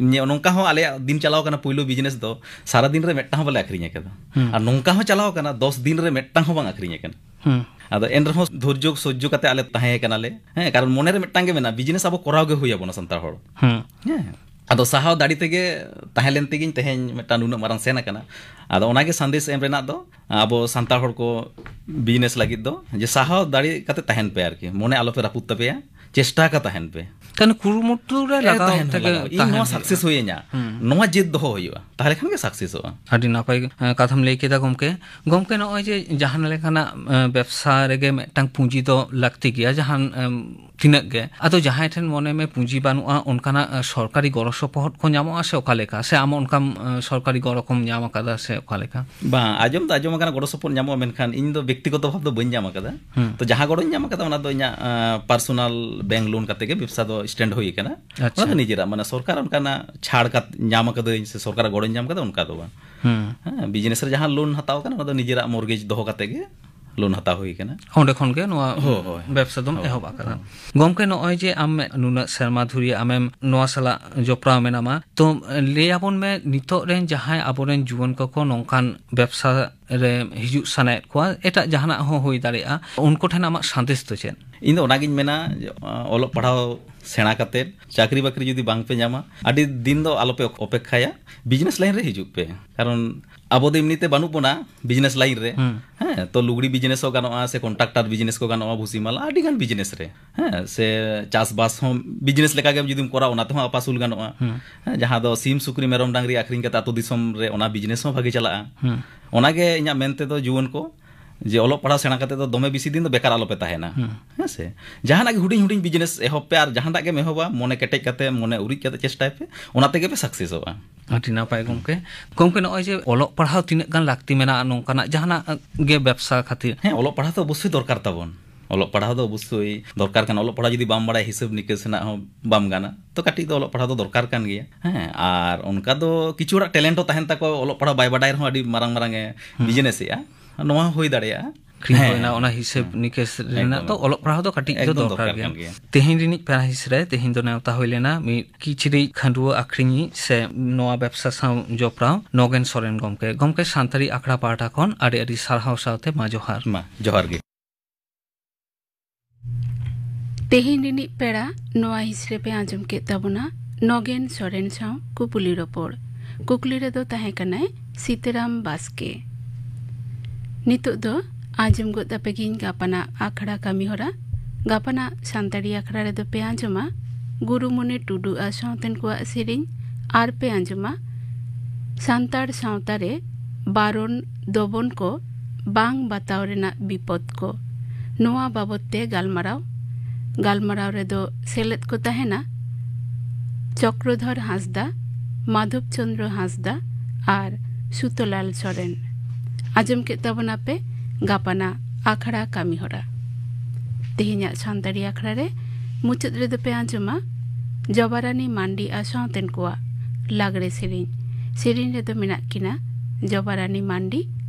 ᱱᱤᱭᱟᱹ ᱱᱚᱝᱠᱟ ᱦᱚᱸ ᱟᱞᱮᱭᱟᱜ ᱫᱤᱱ ᱪᱟᱞᱟᱣ ᱠᱟᱱᱟ ᱯᱳᱭᱞᱳ ᱵᱤᱡᱽᱱᱮᱥ ᱫᱚ, ᱥᱟᱨᱟ ᱫᱤᱱ ᱨᱮ ᱢᱤᱫᱴᱟᱝ ᱦᱚᱸ ᱵᱟᱞᱮ ᱟᱠᱷᱨᱤᱧ ᱟᱠᱟᱫᱟ᱾ ᱦᱩᱸ᱾ ᱟᱨ ᱱᱚᱝᱠᱟ ᱦᱚᱸ ᱪᱟᱞᱟᱣ ᱠᱟᱱᱟ ᱫᱚᱥ ᱫᱤᱱ ᱨᱮ ᱢᱤᱫᱴᱟᱝ ᱦᱚᱸ ᱵᱟᱝ ᱟᱠᱷᱨᱤᱧ ᱟᱠᱟᱱᱟ᱾ ᱦᱩᱸ᱾ ᱟᱫᱚ ᱮᱱ ᱨᱮᱦᱚᱸ ᱫᱷᱳᱨᱡᱚ ᱥᱚᱡᱽᱡᱚ ᱠᱟᱛᱮ ᱟᱞᱮ ᱛᱟᱦᱮᱸ ᱠᱟᱱᱟᱞᱮ᱾ ᱦᱮᱸ, ᱠᱟᱨᱚᱱ ᱢᱚᱱᱮ ᱨᱮ ᱢᱤᱫᱴᱟᱝ ᱜᱮ ᱢᱮᱱᱟᱜᱼᱟ, ᱵᱤᱡᱽᱱᱮᱥ ᱟᱵᱚ ᱠᱚᱨᱟᱣ ᱜᱮ ᱦᱩᱭ ᱟᱵᱚᱱᱟ ᱥᱟᱱᱛᱟᱲ ᱦᱚᱲ᱾ ᱦᱩᱸ᱾ ᱦᱮᱸ᱾ ᱟᱫᱚ ᱥᱟᱦᱟᱣ ᱫᱟᱲᱮ ᱛᱮᱜᱮ ᱛᱟᱦᱮᱸ ᱞᱮᱱ ᱛᱮᱜᱮᱧ ᱛᱮᱦᱮᱧ ᱢᱤᱫᱴᱟᱝ ᱱᱩᱱᱟᱹᱜ ᱢᱟᱨᱟᱝ ᱥᱮᱱ ᱟᱠᱟᱱᱟ᱾ ᱟᱫᱚ ᱚᱱᱟᱜᱮ ᱥᱟᱸᱫᱮᱥ ᱮᱢ ᱨᱮᱱᱟᱜ ᱫᱚ, ᱟᱵᱚ ᱥᱟᱱᱛᱟᱲ ᱦᱚᱲ ᱠᱚ ᱵᱤᱡᱽᱱᱮᱥ ᱞᱟᱹᱜᱤᱫ ᱫᱚ, ᱡᱮ ᱥᱟᱦᱟᱣ ᱫᱟᱲᱮ ᱠᱟᱛᱮ ᱛᱟᱦᱮᱱ ᱯᱮ ᱟᱨᱠᱤ, ᱢᱚᱱᱮ ᱟᱞᱚᱯᱮ ᱨᱟᱹᱯᱩᱫ ᱛᱟᱯᱮᱭᱟ, ᱪᱮᱥᱴᱟ ᱟᱠᱟ ᱛᱟᱦᱮᱱ ᱯᱮ᱾ ᱠᱟᱨᱚᱱ ᱠᱩᱨᱩᱢᱩᱴᱩ ᱨᱮ ᱦᱮᱸ, ᱞᱟᱜᱟᱣ ᱛᱟᱦᱮᱱ ᱦᱚᱸ ᱛᱮᱜᱮ ᱞᱟᱜᱟᱣ᱾ ᱤᱧ ᱛᱟᱦᱮᱱ ᱱᱚᱣᱟ ᱦᱩᱭᱩᱜᱼᱟ᱾ ᱥᱟᱠᱥᱮᱥ ᱦᱩᱭᱟᱹᱧᱟ, ᱦᱩᱸ᱾ ᱱᱚᱣᱟ ᱡᱮᱫ ᱫᱚᱦᱚ ᱦᱩᱭᱩᱜᱼᱟ, ᱛᱟᱦᱚᱞᱮ ᱠᱷᱟᱱ ᱜᱮ ᱥᱟᱠᱥᱮᱥᱚᱜᱼᱟ᱾ ᱟᱹᱰᱤ ᱱᱟᱯᱟᱭ, ᱮ, ᱠᱟᱛᱷᱟᱢ ᱞᱟᱹᱭ ᱠᱮᱫᱟ ᱜᱚᱢᱠᱮ᱾ ᱜᱚᱢᱠᱮ, ᱱᱚᱜᱼᱚᱭ ᱡᱮ ᱡᱟᱦᱟᱸ ᱞᱮᱠᱟᱱᱟᱜ, ᱮ, ᱵᱮᱵᱽᱥᱟ ᱨᱮᱜᱮ ᱢᱤᱫᱴᱟᱝ ᱯᱩᱸᱡᱤ ᱫᱚ ᱞᱟᱹᱠᱛᱤ ᱜᱮᱭᱟ, ᱡᱟᱦᱟᱱ, ᱮᱢ, ᱛᱤᱱᱟᱹᱜ ᱜᱮ᱾ ᱟᱫᱚ ᱡᱟᱦᱟᱸᱭ ᱴᱷᱮᱱ ᱢᱚᱱᱮ ᱢᱮ ᱯᱩᱸᱡᱤ ᱵᱟᱹᱱᱩᱜᱼᱟ, ᱚᱱᱠᱟᱱᱟᱜ, ᱮ, ᱥᱚᱨᱠᱟᱨᱤ ᱜᱚᱲᱚ ᱥᱚᱯᱚᱦᱚᱫ ᱠᱚ ᱧᱟᱢᱚᱜᱼᱟ ᱥᱮ ᱚᱠᱟ ᱞᱮᱠᱟ? ᱥᱮ ᱟᱢ ᱚᱱᱠᱟᱢ, ᱮ, ᱥᱚᱨᱠᱟᱨᱤ ᱜᱚᱲᱚ ᱠᱚᱢ ᱧᱟᱢ ᱟᱠᱟᱫᱟ ᱥᱮ ᱚᱠᱟ ᱞᱮᱠᱟ? ᱵᱟᱝ, ᱟᱸᱡᱚᱢ ᱫᱚ ᱟᱸᱡᱚᱢ ᱟᱠᱟᱱᱟ ᱜᱚᱲᱚ ᱥᱚᱯᱚᱦᱚᱫ ᱧᱟᱢᱚᱜᱼᱟ, ᱢᱮᱱᱠᱷᱟᱱ ᱤᱧ ᱫᱚ ᱵᱮᱠᱛᱤᱜᱚᱛᱚ ᱵᱷᱟᱵᱽ ᱫᱚ ᱵᱟᱹᱧ ᱧᱟᱢ ᱟᱠᱟᱫᱟ᱾ ᱦᱩᱸ᱾ ᱛᱚ ᱡᱟᱦᱟᱸ ᱜᱚᱲᱚᱧ ᱧᱟᱢ ᱟᱠᱟᱫᱟ, ᱚᱱᱟ ᱫᱚ ᱤᱧᱟᱹᱜ, ᱮ, ᱯᱟᱨᱥᱳᱱᱟᱞ ᱵᱮᱝᱠ ᱞᱳᱱ ᱠᱟᱛᱮ ᱜᱮ ᱵᱮᱵᱽᱥᱟ ᱫᱚ ᱥᱴᱮᱱᱰ ᱦᱩᱭ ᱟᱠᱟᱱᱟ᱾ ᱟᱪᱪᱷᱟ᱾ ᱚᱱᱟ ᱫᱚ ᱱᱤᱡᱮᱨᱟᱜ, ᱢᱟᱱᱮ ᱥᱚᱨᱠᱟᱨ ᱚᱱᱠᱟᱱᱟᱜ ᱪᱷᱟᱲ ᱠᱟᱛ-, ᱧᱟᱢ ᱟᱠᱟᱫᱟᱹᱧ ᱥᱮ ᱥᱚᱨᱠᱟᱨᱟᱜ ᱜᱚᱲᱚᱧ ᱧᱟᱢ ᱟᱠᱟᱫᱟ, ᱚᱱᱠᱟ ᱫᱚ ᱵᱟᱝ᱾ ᱦᱩᱸ᱾ ᱦᱮᱸ, ᱵᱤᱡᱽᱱᱮᱥ ᱨᱮ ᱡᱟᱦᱟᱸ ᱞᱳᱱ ᱦᱟᱛᱟᱣ ᱠᱟᱱᱟ, ᱚᱱᱟ ᱫᱚ ᱱᱤᱡᱮᱨᱟᱜ ᱢᱚᱨᱜᱮᱡᱽ ᱫᱚᱦᱚ ᱠᱟᱛᱮ ᱜᱮ ᱞᱳᱱ ᱦᱟᱛᱟᱣ ᱦᱩᱭ ᱠᱟᱱᱟ᱾ ᱚᱸᱰᱮ ᱠᱷᱚᱱ ᱜᱮ ᱱᱚᱣᱟ ᱦᱳᱭ, ᱦᱳᱭ, ᱦᱳᱭ᱾ ᱵᱮᱵᱽᱥᱟ ᱫᱚᱢ ᱦᱳᱭ᱾ ᱮᱦᱚᱵ ᱟᱠᱟᱫᱟ᱾ ᱦᱳᱭ᱾ ᱜᱚᱢᱠᱮ, ᱱᱚᱜᱼᱚᱭ ᱡᱮ ᱟᱢ ᱱᱩᱱᱟᱹᱜ ᱥᱮᱨᱢᱟ ᱫᱷᱩᱨᱤ ᱟᱢᱮᱢ ᱱᱚᱣᱟ ᱥᱟᱞᱟᱜ ᱡᱚᱯᱲᱟᱣ ᱢᱮᱱᱟᱢᱟ, ᱛᱚ ᱞᱟᱹᱭ ᱟᱵᱚᱱ ᱢᱮ, ᱱᱤᱛᱚᱜ ᱨᱮᱱ ᱡᱟᱦᱟᱸᱭ ᱟᱵᱚᱨᱮᱱ ᱡᱩᱣᱟᱹᱱ ᱠᱚᱠᱚ ᱱᱚᱝᱠᱟᱱ ᱵᱮᱵᱽᱥᱟ ᱨᱮ ᱦᱤᱡᱩᱜ ᱥᱟᱱᱟᱭᱮᱫ ᱠᱚᱣᱟ, ᱮᱴᱟᱜ ᱡᱟᱦᱟᱱᱟᱜ ᱦᱚᱸ ᱦᱩᱭ ᱫᱟᱲᱮᱭᱟᱜᱼᱟ, ᱩᱱᱠᱩ ᱴᱷᱮᱱ ᱟᱢᱟᱜ ᱥᱟᱸᱫᱮᱥ ᱫᱚ ᱪᱮᱫ? ᱤᱧ ᱫᱚ ᱚᱱᱟᱜᱤᱧ ᱢᱮᱱᱟ, ᱡᱮ, ᱚᱞᱚᱜ ᱯᱟᱲᱦᱟᱣ ᱥᱮᱬᱟ ᱠᱟᱛᱮᱫ ᱪᱟᱹᱠᱨᱤ ᱵᱟᱹᱠᱨᱤ ᱡᱩᱫᱤ ᱵᱟᱝ ᱯᱮ ᱧᱟᱢᱟ, ᱟᱹᱰᱤ ᱫᱤᱱ ᱫᱚ ᱟᱞᱚᱯᱮ ᱚᱯᱮᱠᱠᱷᱟᱭᱟ, ᱵᱤᱡᱽᱱᱮᱥ ᱞᱟᱭᱤᱱ ᱨᱮ ᱦᱤᱡᱩᱜ ᱯᱮ᱾ ᱠᱟᱨᱚᱱ ᱟᱵᱚ ᱫᱚ ᱮᱢᱱᱤᱛᱮ ᱵᱟᱹᱱᱩᱜ ᱵᱚᱱᱟ ᱵᱤᱡᱽᱱᱮᱥ ᱞᱟᱭᱤᱱ ᱨᱮ᱾ ᱦᱩᱸ᱾ ᱦᱮᱸ, ᱛᱚ ᱞᱩᱜᱽᱲᱤ ᱵᱤᱡᱽᱱᱮᱥ ᱦᱚᱸ ᱜᱟᱱᱚᱜᱼᱟ, ᱥᱮ ᱠᱚᱱᱴᱨᱟᱠᱴᱟᱨ ᱵᱤᱡᱽᱱᱮᱥ ᱠᱚ ᱜᱟᱱᱚᱜᱼᱟ, ᱵᱷᱩᱥᱤ ᱢᱟᱞᱟ, ᱟᱹᱰᱤ ᱜᱟᱱ ᱵᱤᱡᱽᱱᱮᱥ ᱨᱮ᱾ ᱦᱮᱸ, ᱥᱮ ᱪᱟᱥᱵᱟᱥ ᱦᱚᱸ ᱵᱤᱡᱽᱱᱮᱥ ᱞᱮᱠᱟ ᱜᱮᱢ ᱡᱩᱫᱤᱢ ᱠᱚᱨᱟᱣᱟ, ᱚᱱᱟ ᱛᱮᱦᱚᱸ ᱟᱯᱟᱥᱩᱞ ᱜᱟᱱᱚᱜᱼᱟ᱾ ᱦᱩᱸ᱾ ᱦᱮᱸ, ᱡᱟᱦᱟᱸ ᱫᱚ ᱥᱤᱢ ᱥᱩᱠᱨᱤ ᱢᱮᱨᱚᱢ ᱰᱟᱝᱨᱤ ᱟᱹᱠᱷᱨᱤᱧ ᱠᱟᱛᱮ ᱟᱹᱛᱩ ᱫᱤᱥᱚᱢ ᱨᱮ ᱚᱱᱟ ᱵᱤᱡᱽᱱᱮᱥ ᱦᱚᱸ ᱵᱷᱟᱜᱮ ᱪᱟᱞᱟᱜᱼᱟ᱾ ᱦᱩᱸ᱾ ᱚᱱᱟᱜᱮ ᱤᱧᱟᱹᱜ ᱢᱮᱱ ᱛᱮᱫᱚ ᱡᱩᱣᱟᱹᱱ ᱠᱚ, ᱡᱮ ᱚᱞᱚᱜ ᱯᱟᱲᱦᱟᱣ ᱥᱮᱬᱟ ᱠᱟᱛᱮ ᱫᱚ ᱫᱚᱢᱮ ᱵᱮᱥᱤ ᱫᱤᱱ ᱫᱚ ᱵᱮᱠᱟᱨ ᱟᱞᱚᱯᱮ ᱛᱟᱦᱮᱱᱟ᱾ ᱦᱩᱸ᱾ ᱦᱮᱸ ᱥᱮ? ᱡᱟᱦᱟᱱᱟᱜ ᱜᱮ ᱦᱩᱰᱤᱧ ᱦᱩᱰᱤᱧ ᱵᱤᱡᱽᱱᱮᱥ ᱮᱦᱚᱵ ᱯᱮ, ᱟᱨ ᱡᱟᱦᱟᱸᱴᱟᱜ ᱜᱮᱢ ᱮᱦᱚᱵᱟ, ᱢᱚᱱᱮ ᱠᱮᱴᱮᱡ ᱠᱟᱛᱮ, ᱢᱚᱱᱮ ᱩᱨᱤᱡ ᱠᱟᱛᱮ ᱪᱮᱥᱴᱟᱭ ᱯᱮ, ᱚᱱᱟ ᱛᱮᱜᱮ ᱯᱮ ᱥᱟᱠᱥᱮᱥᱚᱜᱼᱟ᱾ ᱟᱹᱰᱤ ᱱᱟᱯᱟᱭ ᱜᱚᱢᱠᱮ᱾ ᱜᱚᱢᱠᱮ, ᱱᱚᱜᱼᱚᱭ ᱡᱮ ᱚᱞᱚᱜ ᱯᱟᱲᱦᱟᱣ ᱛᱤᱱᱟᱹᱜ ᱜᱟᱱ ᱞᱟᱹᱠᱛᱤ ᱢᱮᱱᱟᱜᱼᱟ ᱱᱚᱝᱠᱟᱱᱟᱜ ᱡᱟᱦᱟᱱᱟᱜ ᱜᱮ ᱵᱮᱵᱽᱥᱟ ᱠᱷᱟᱹᱛᱤᱨ? ᱦᱮᱸ, ᱚᱞᱚᱜ ᱯᱟᱲᱦᱟᱣ ᱫᱚ ᱚᱵᱚᱥᱥᱳᱭ ᱫᱚᱨᱠᱟᱨ ᱛᱟᱵᱚᱱ᱾ ᱚᱞᱚᱜ ᱯᱟᱲᱦᱟᱣ ᱫᱚ ᱚᱵᱚᱥᱥᱳᱭ ᱫᱚᱨᱠᱟᱨ ᱠᱟᱱᱟ᱾ ᱚᱞᱚᱜ ᱯᱟᱲᱦᱟᱣ ᱡᱩᱫᱤ ᱵᱟᱢ ᱵᱟᱲᱟᱭᱟ, ᱦᱤᱥᱟᱹᱵ ᱱᱤᱠᱟᱹᱥ ᱨᱮᱱᱟᱜ ᱦᱚᱸ ᱵᱟᱢ ᱜᱟᱱᱟ, ᱛᱚ ᱠᱟᱹᱴᱤᱡ ᱫᱚ ᱚᱞᱚᱜ ᱯᱟᱲᱦᱟᱣ ᱫᱚ ᱫᱚᱨᱠᱟᱨ ᱠᱟᱱ ᱜᱮᱭᱟ᱾ ᱦᱮᱸ, ᱟᱨ ᱚᱱᱠᱟ ᱫᱚ ᱠᱤᱪᱷᱩ ᱦᱚᱲᱟᱜ ᱴᱮᱞᱮᱱᱴ ᱦᱚᱸ ᱛᱟᱦᱮᱱ ᱛᱟᱠᱚᱣᱟ, ᱚᱞᱚᱜ ᱯᱟᱲᱦᱟᱣ ᱵᱟᱭ ᱵᱟᱰᱟᱭ ᱨᱮᱦᱚᱸ ᱟᱹᱰᱤ ᱢᱟᱨᱟᱝ ᱢᱟᱨᱟᱝ ᱮ ᱦᱩᱸ᱾ ᱵᱤᱡᱽᱱᱮᱥ ᱮᱜᱼᱟ᱾ ᱱᱚᱣᱟ ᱦᱚᱸ ᱦᱩᱭ ᱫᱟᱲᱮᱭᱟᱜᱼᱟ᱾ ᱟᱹᱠᱷᱨᱤᱧ ᱦᱮᱸ, ᱦᱩᱭᱱᱟ, ᱚᱱᱟ ᱦᱤᱥᱟᱹᱵ ᱦᱮᱸ᱾ ᱱᱤᱠᱟᱹᱥ ᱨᱮᱱᱟᱜ ᱮᱠᱫᱚᱢ, ᱫᱚ ᱚᱞᱚᱜ ᱯᱟᱲᱦᱟᱣ ᱫᱚ ᱠᱟᱹᱴᱤᱡ ᱫᱚ ᱮᱠᱫᱚᱢ ᱫᱚᱨᱠᱟᱨ ᱫᱚᱨᱠᱟᱨ ᱜᱮᱭᱟ᱾ ᱠᱟᱱ ᱜᱮᱭᱟ᱾ ᱛᱮᱦᱮᱧ ᱨᱤᱱᱤᱡ ᱯᱮᱲᱟ ᱦᱤᱸᱥ ᱨᱮ ᱛᱮᱦᱮᱧ ᱫᱚ ᱱᱮᱣᱛᱟ ᱦᱩᱭ ᱞᱮᱱᱟ ᱢᱤᱫ ᱠᱤᱪᱨᱤᱡ ᱠᱷᱟᱹᱰᱩᱣᱟᱹ ᱟᱹᱠᱷᱨᱤᱧᱤᱡ ᱥᱮ ᱱᱚᱣᱟ ᱵᱮᱵᱥᱟ ᱥᱟᱶ ᱡᱚᱯᱲᱟᱣ ᱱᱚᱜᱮᱱ ᱥᱚᱨᱮᱱ ᱜᱚᱢᱠᱮ᱾ ᱜᱚᱢᱠᱮ, ᱥᱟᱱᱛᱟᱲᱤ ᱟᱠᱷᱲᱟ ᱯᱟᱦᱴᱟ ᱠᱷᱚᱱ ᱟᱹᱰᱤ ᱟᱹᱰᱤ ᱥᱟᱨᱦᱟᱣ ᱥᱟᱶᱛᱮ ᱢᱟ ᱡᱚᱦᱟᱨ᱾ ᱢᱟ, ᱡᱚᱦᱟᱨ ᱜᱮ᱾ ᱛᱮᱦᱮᱧ ᱨᱤᱱᱤᱡ ᱯᱮᱲᱟ ᱱᱚᱣᱟ ᱦᱤᱸᱥ ᱨᱮᱯᱮ ᱟᱸᱡᱚᱢ ᱠᱮᱫ ᱛᱟᱵᱚᱱᱟ ᱱᱚᱜᱮᱱ ᱥᱚᱨᱮᱱ ᱥᱟᱶ ᱠᱩᱯᱩᱞᱤ ᱨᱚᱯᱚᱲ᱾ ᱠᱩᱠᱞᱤ ᱨᱮᱫᱚ ᱛᱟᱦᱮᱸ ᱠᱟᱱᱟᱭ ᱥᱤᱛᱟᱹᱨᱟᱢ ᱵᱟᱥᱠᱮ᱾ ᱱᱤᱛᱚᱜ ᱫᱚ ᱟᱸᱡᱚᱢ ᱜᱚᱫ ᱟᱯᱮ ᱜᱤᱧ ᱜᱟᱯᱟᱱᱟᱜ ᱟᱠᱷᱲᱟ ᱠᱟᱹᱢᱤᱦᱚᱨᱟ᱾ ᱜᱟᱯᱟᱱᱟᱜ ᱥᱟᱱᱛᱟᱲᱤ ᱟᱠᱷᱲᱟ ᱨᱮᱫᱚ ᱯᱮ ᱟᱸᱡᱚᱢᱟ ᱜᱩᱨᱩᱢᱩᱱᱤ ᱴᱩᱰᱩ ᱟᱨ ᱥᱟᱶᱛᱮᱱ ᱠᱚᱣᱟᱜ ᱥᱮᱨᱮᱧ, ᱟᱨ ᱯᱮ ᱟᱸᱡᱚᱢᱟ ᱥᱟᱱᱛᱟᱲ ᱥᱟᱶᱛᱟ ᱨᱮ ᱵᱟᱨᱚᱱ ᱫᱚᱵᱚᱱ ᱠᱚ ᱵᱟᱝ ᱵᱟᱛᱟᱣ ᱨᱮᱱᱟᱜ ᱵᱤᱯᱚᱫ ᱠᱚ᱾ ᱱᱚᱣᱟ ᱵᱟᱵᱚᱛ ᱛᱮ ᱜᱟᱞᱢᱟᱨᱟᱣ᱾ ᱜᱟᱞᱢᱟᱨᱟᱣ ᱨᱮᱫᱚ ᱥᱮᱞᱮᱫ ᱠᱚ ᱛᱟᱦᱮᱱᱟ ᱪᱚᱠᱨᱚᱫᱷᱚᱨ ᱦᱟᱸᱥᱫᱟ, ᱢᱟᱫᱷᱚᱵ ᱪᱚᱸᱫᱽᱨᱚ ᱦᱟᱸᱥᱫᱟ ᱟᱨ ᱥᱩᱛᱚᱞᱟᱞ ᱥᱚᱨᱮᱱ᱾ ᱟᱸᱡᱚᱢ ᱠᱮᱫ ᱛᱟᱵᱚᱱᱟᱯᱮ ᱜᱟᱯᱟᱱᱟᱜ ᱟᱠᱷᱲᱟ ᱠᱟᱹᱢᱤᱦᱚᱨᱟ᱾ ᱛᱮᱦᱮᱧᱟᱜ ᱥᱟᱱᱛᱟᱲᱤ ᱟᱠᱷᱲᱟ ᱨᱮ ᱢᱩᱪᱟᱹᱫ ᱨᱮᱫᱚ ᱯᱮ ᱟᱸᱡᱚᱢᱟ ᱡᱚᱵᱟᱨᱟᱱᱤ ᱢᱟᱱᱰᱤ ᱟᱨ ᱥᱟᱶᱛᱮᱱ ᱠᱚᱣᱟᱜ ᱞᱟᱜᱽᱲᱮ ᱥᱮᱨᱮᱧ᱾ ᱥᱮᱨᱮᱧ ᱨᱮᱫᱚ ᱢᱮᱱᱟᱜ ᱠᱤᱱᱟ ᱡᱚᱵᱟᱨᱟᱱᱤ ᱢᱟᱱᱰᱤ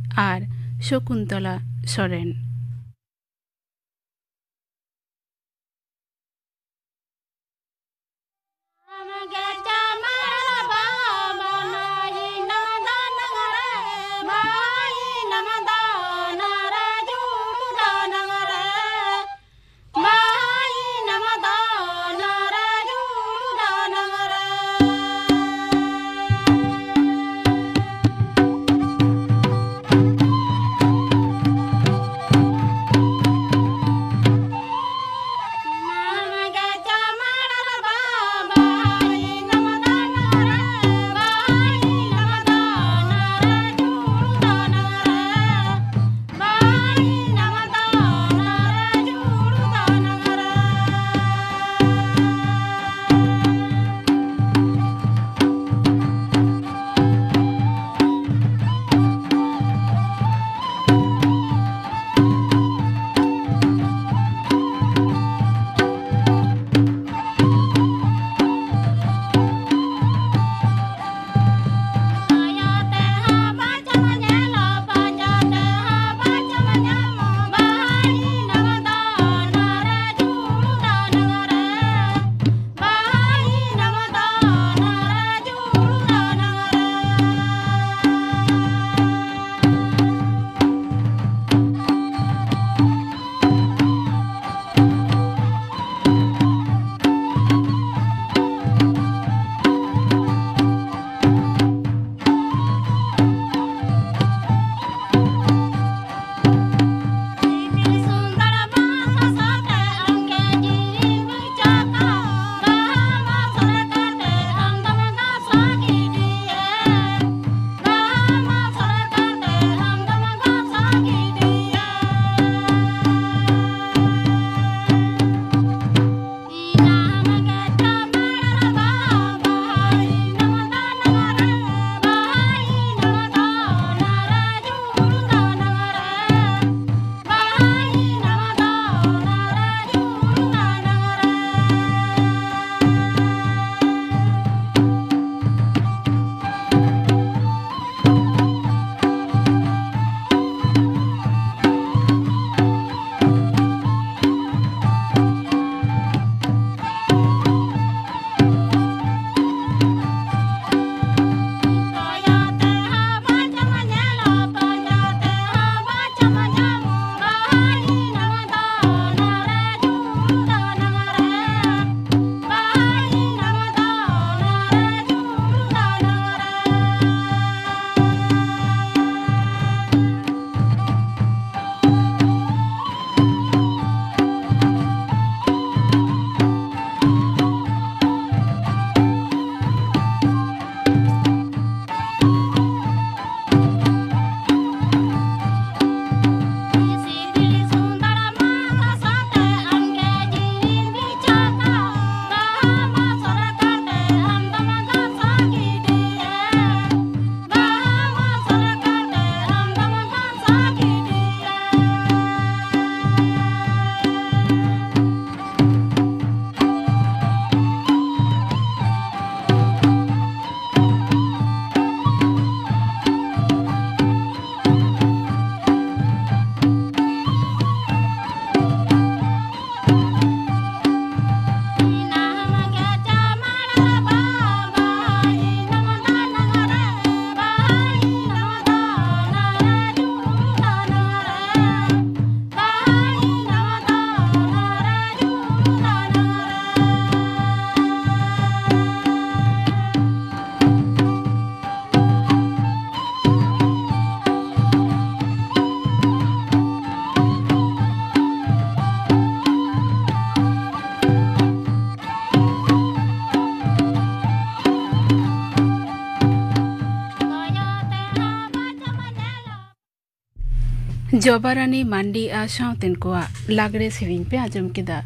ᱟᱨ ᱥᱚᱠᱩᱱᱛᱚᱞᱟ ᱥᱚᱨᱮᱱ᱾ ᱡᱚᱵᱟᱨᱟᱱᱤ ᱢᱟᱱᱰᱤ ᱟᱨ ᱥᱟᱶᱛᱮᱱ ᱠᱚᱣᱟᱜ ᱞᱟᱜᱽᱲᱮ ᱥᱮᱨᱮᱧ ᱯᱮ ᱟᱸᱡᱚᱢ ᱠᱮᱫᱟ᱾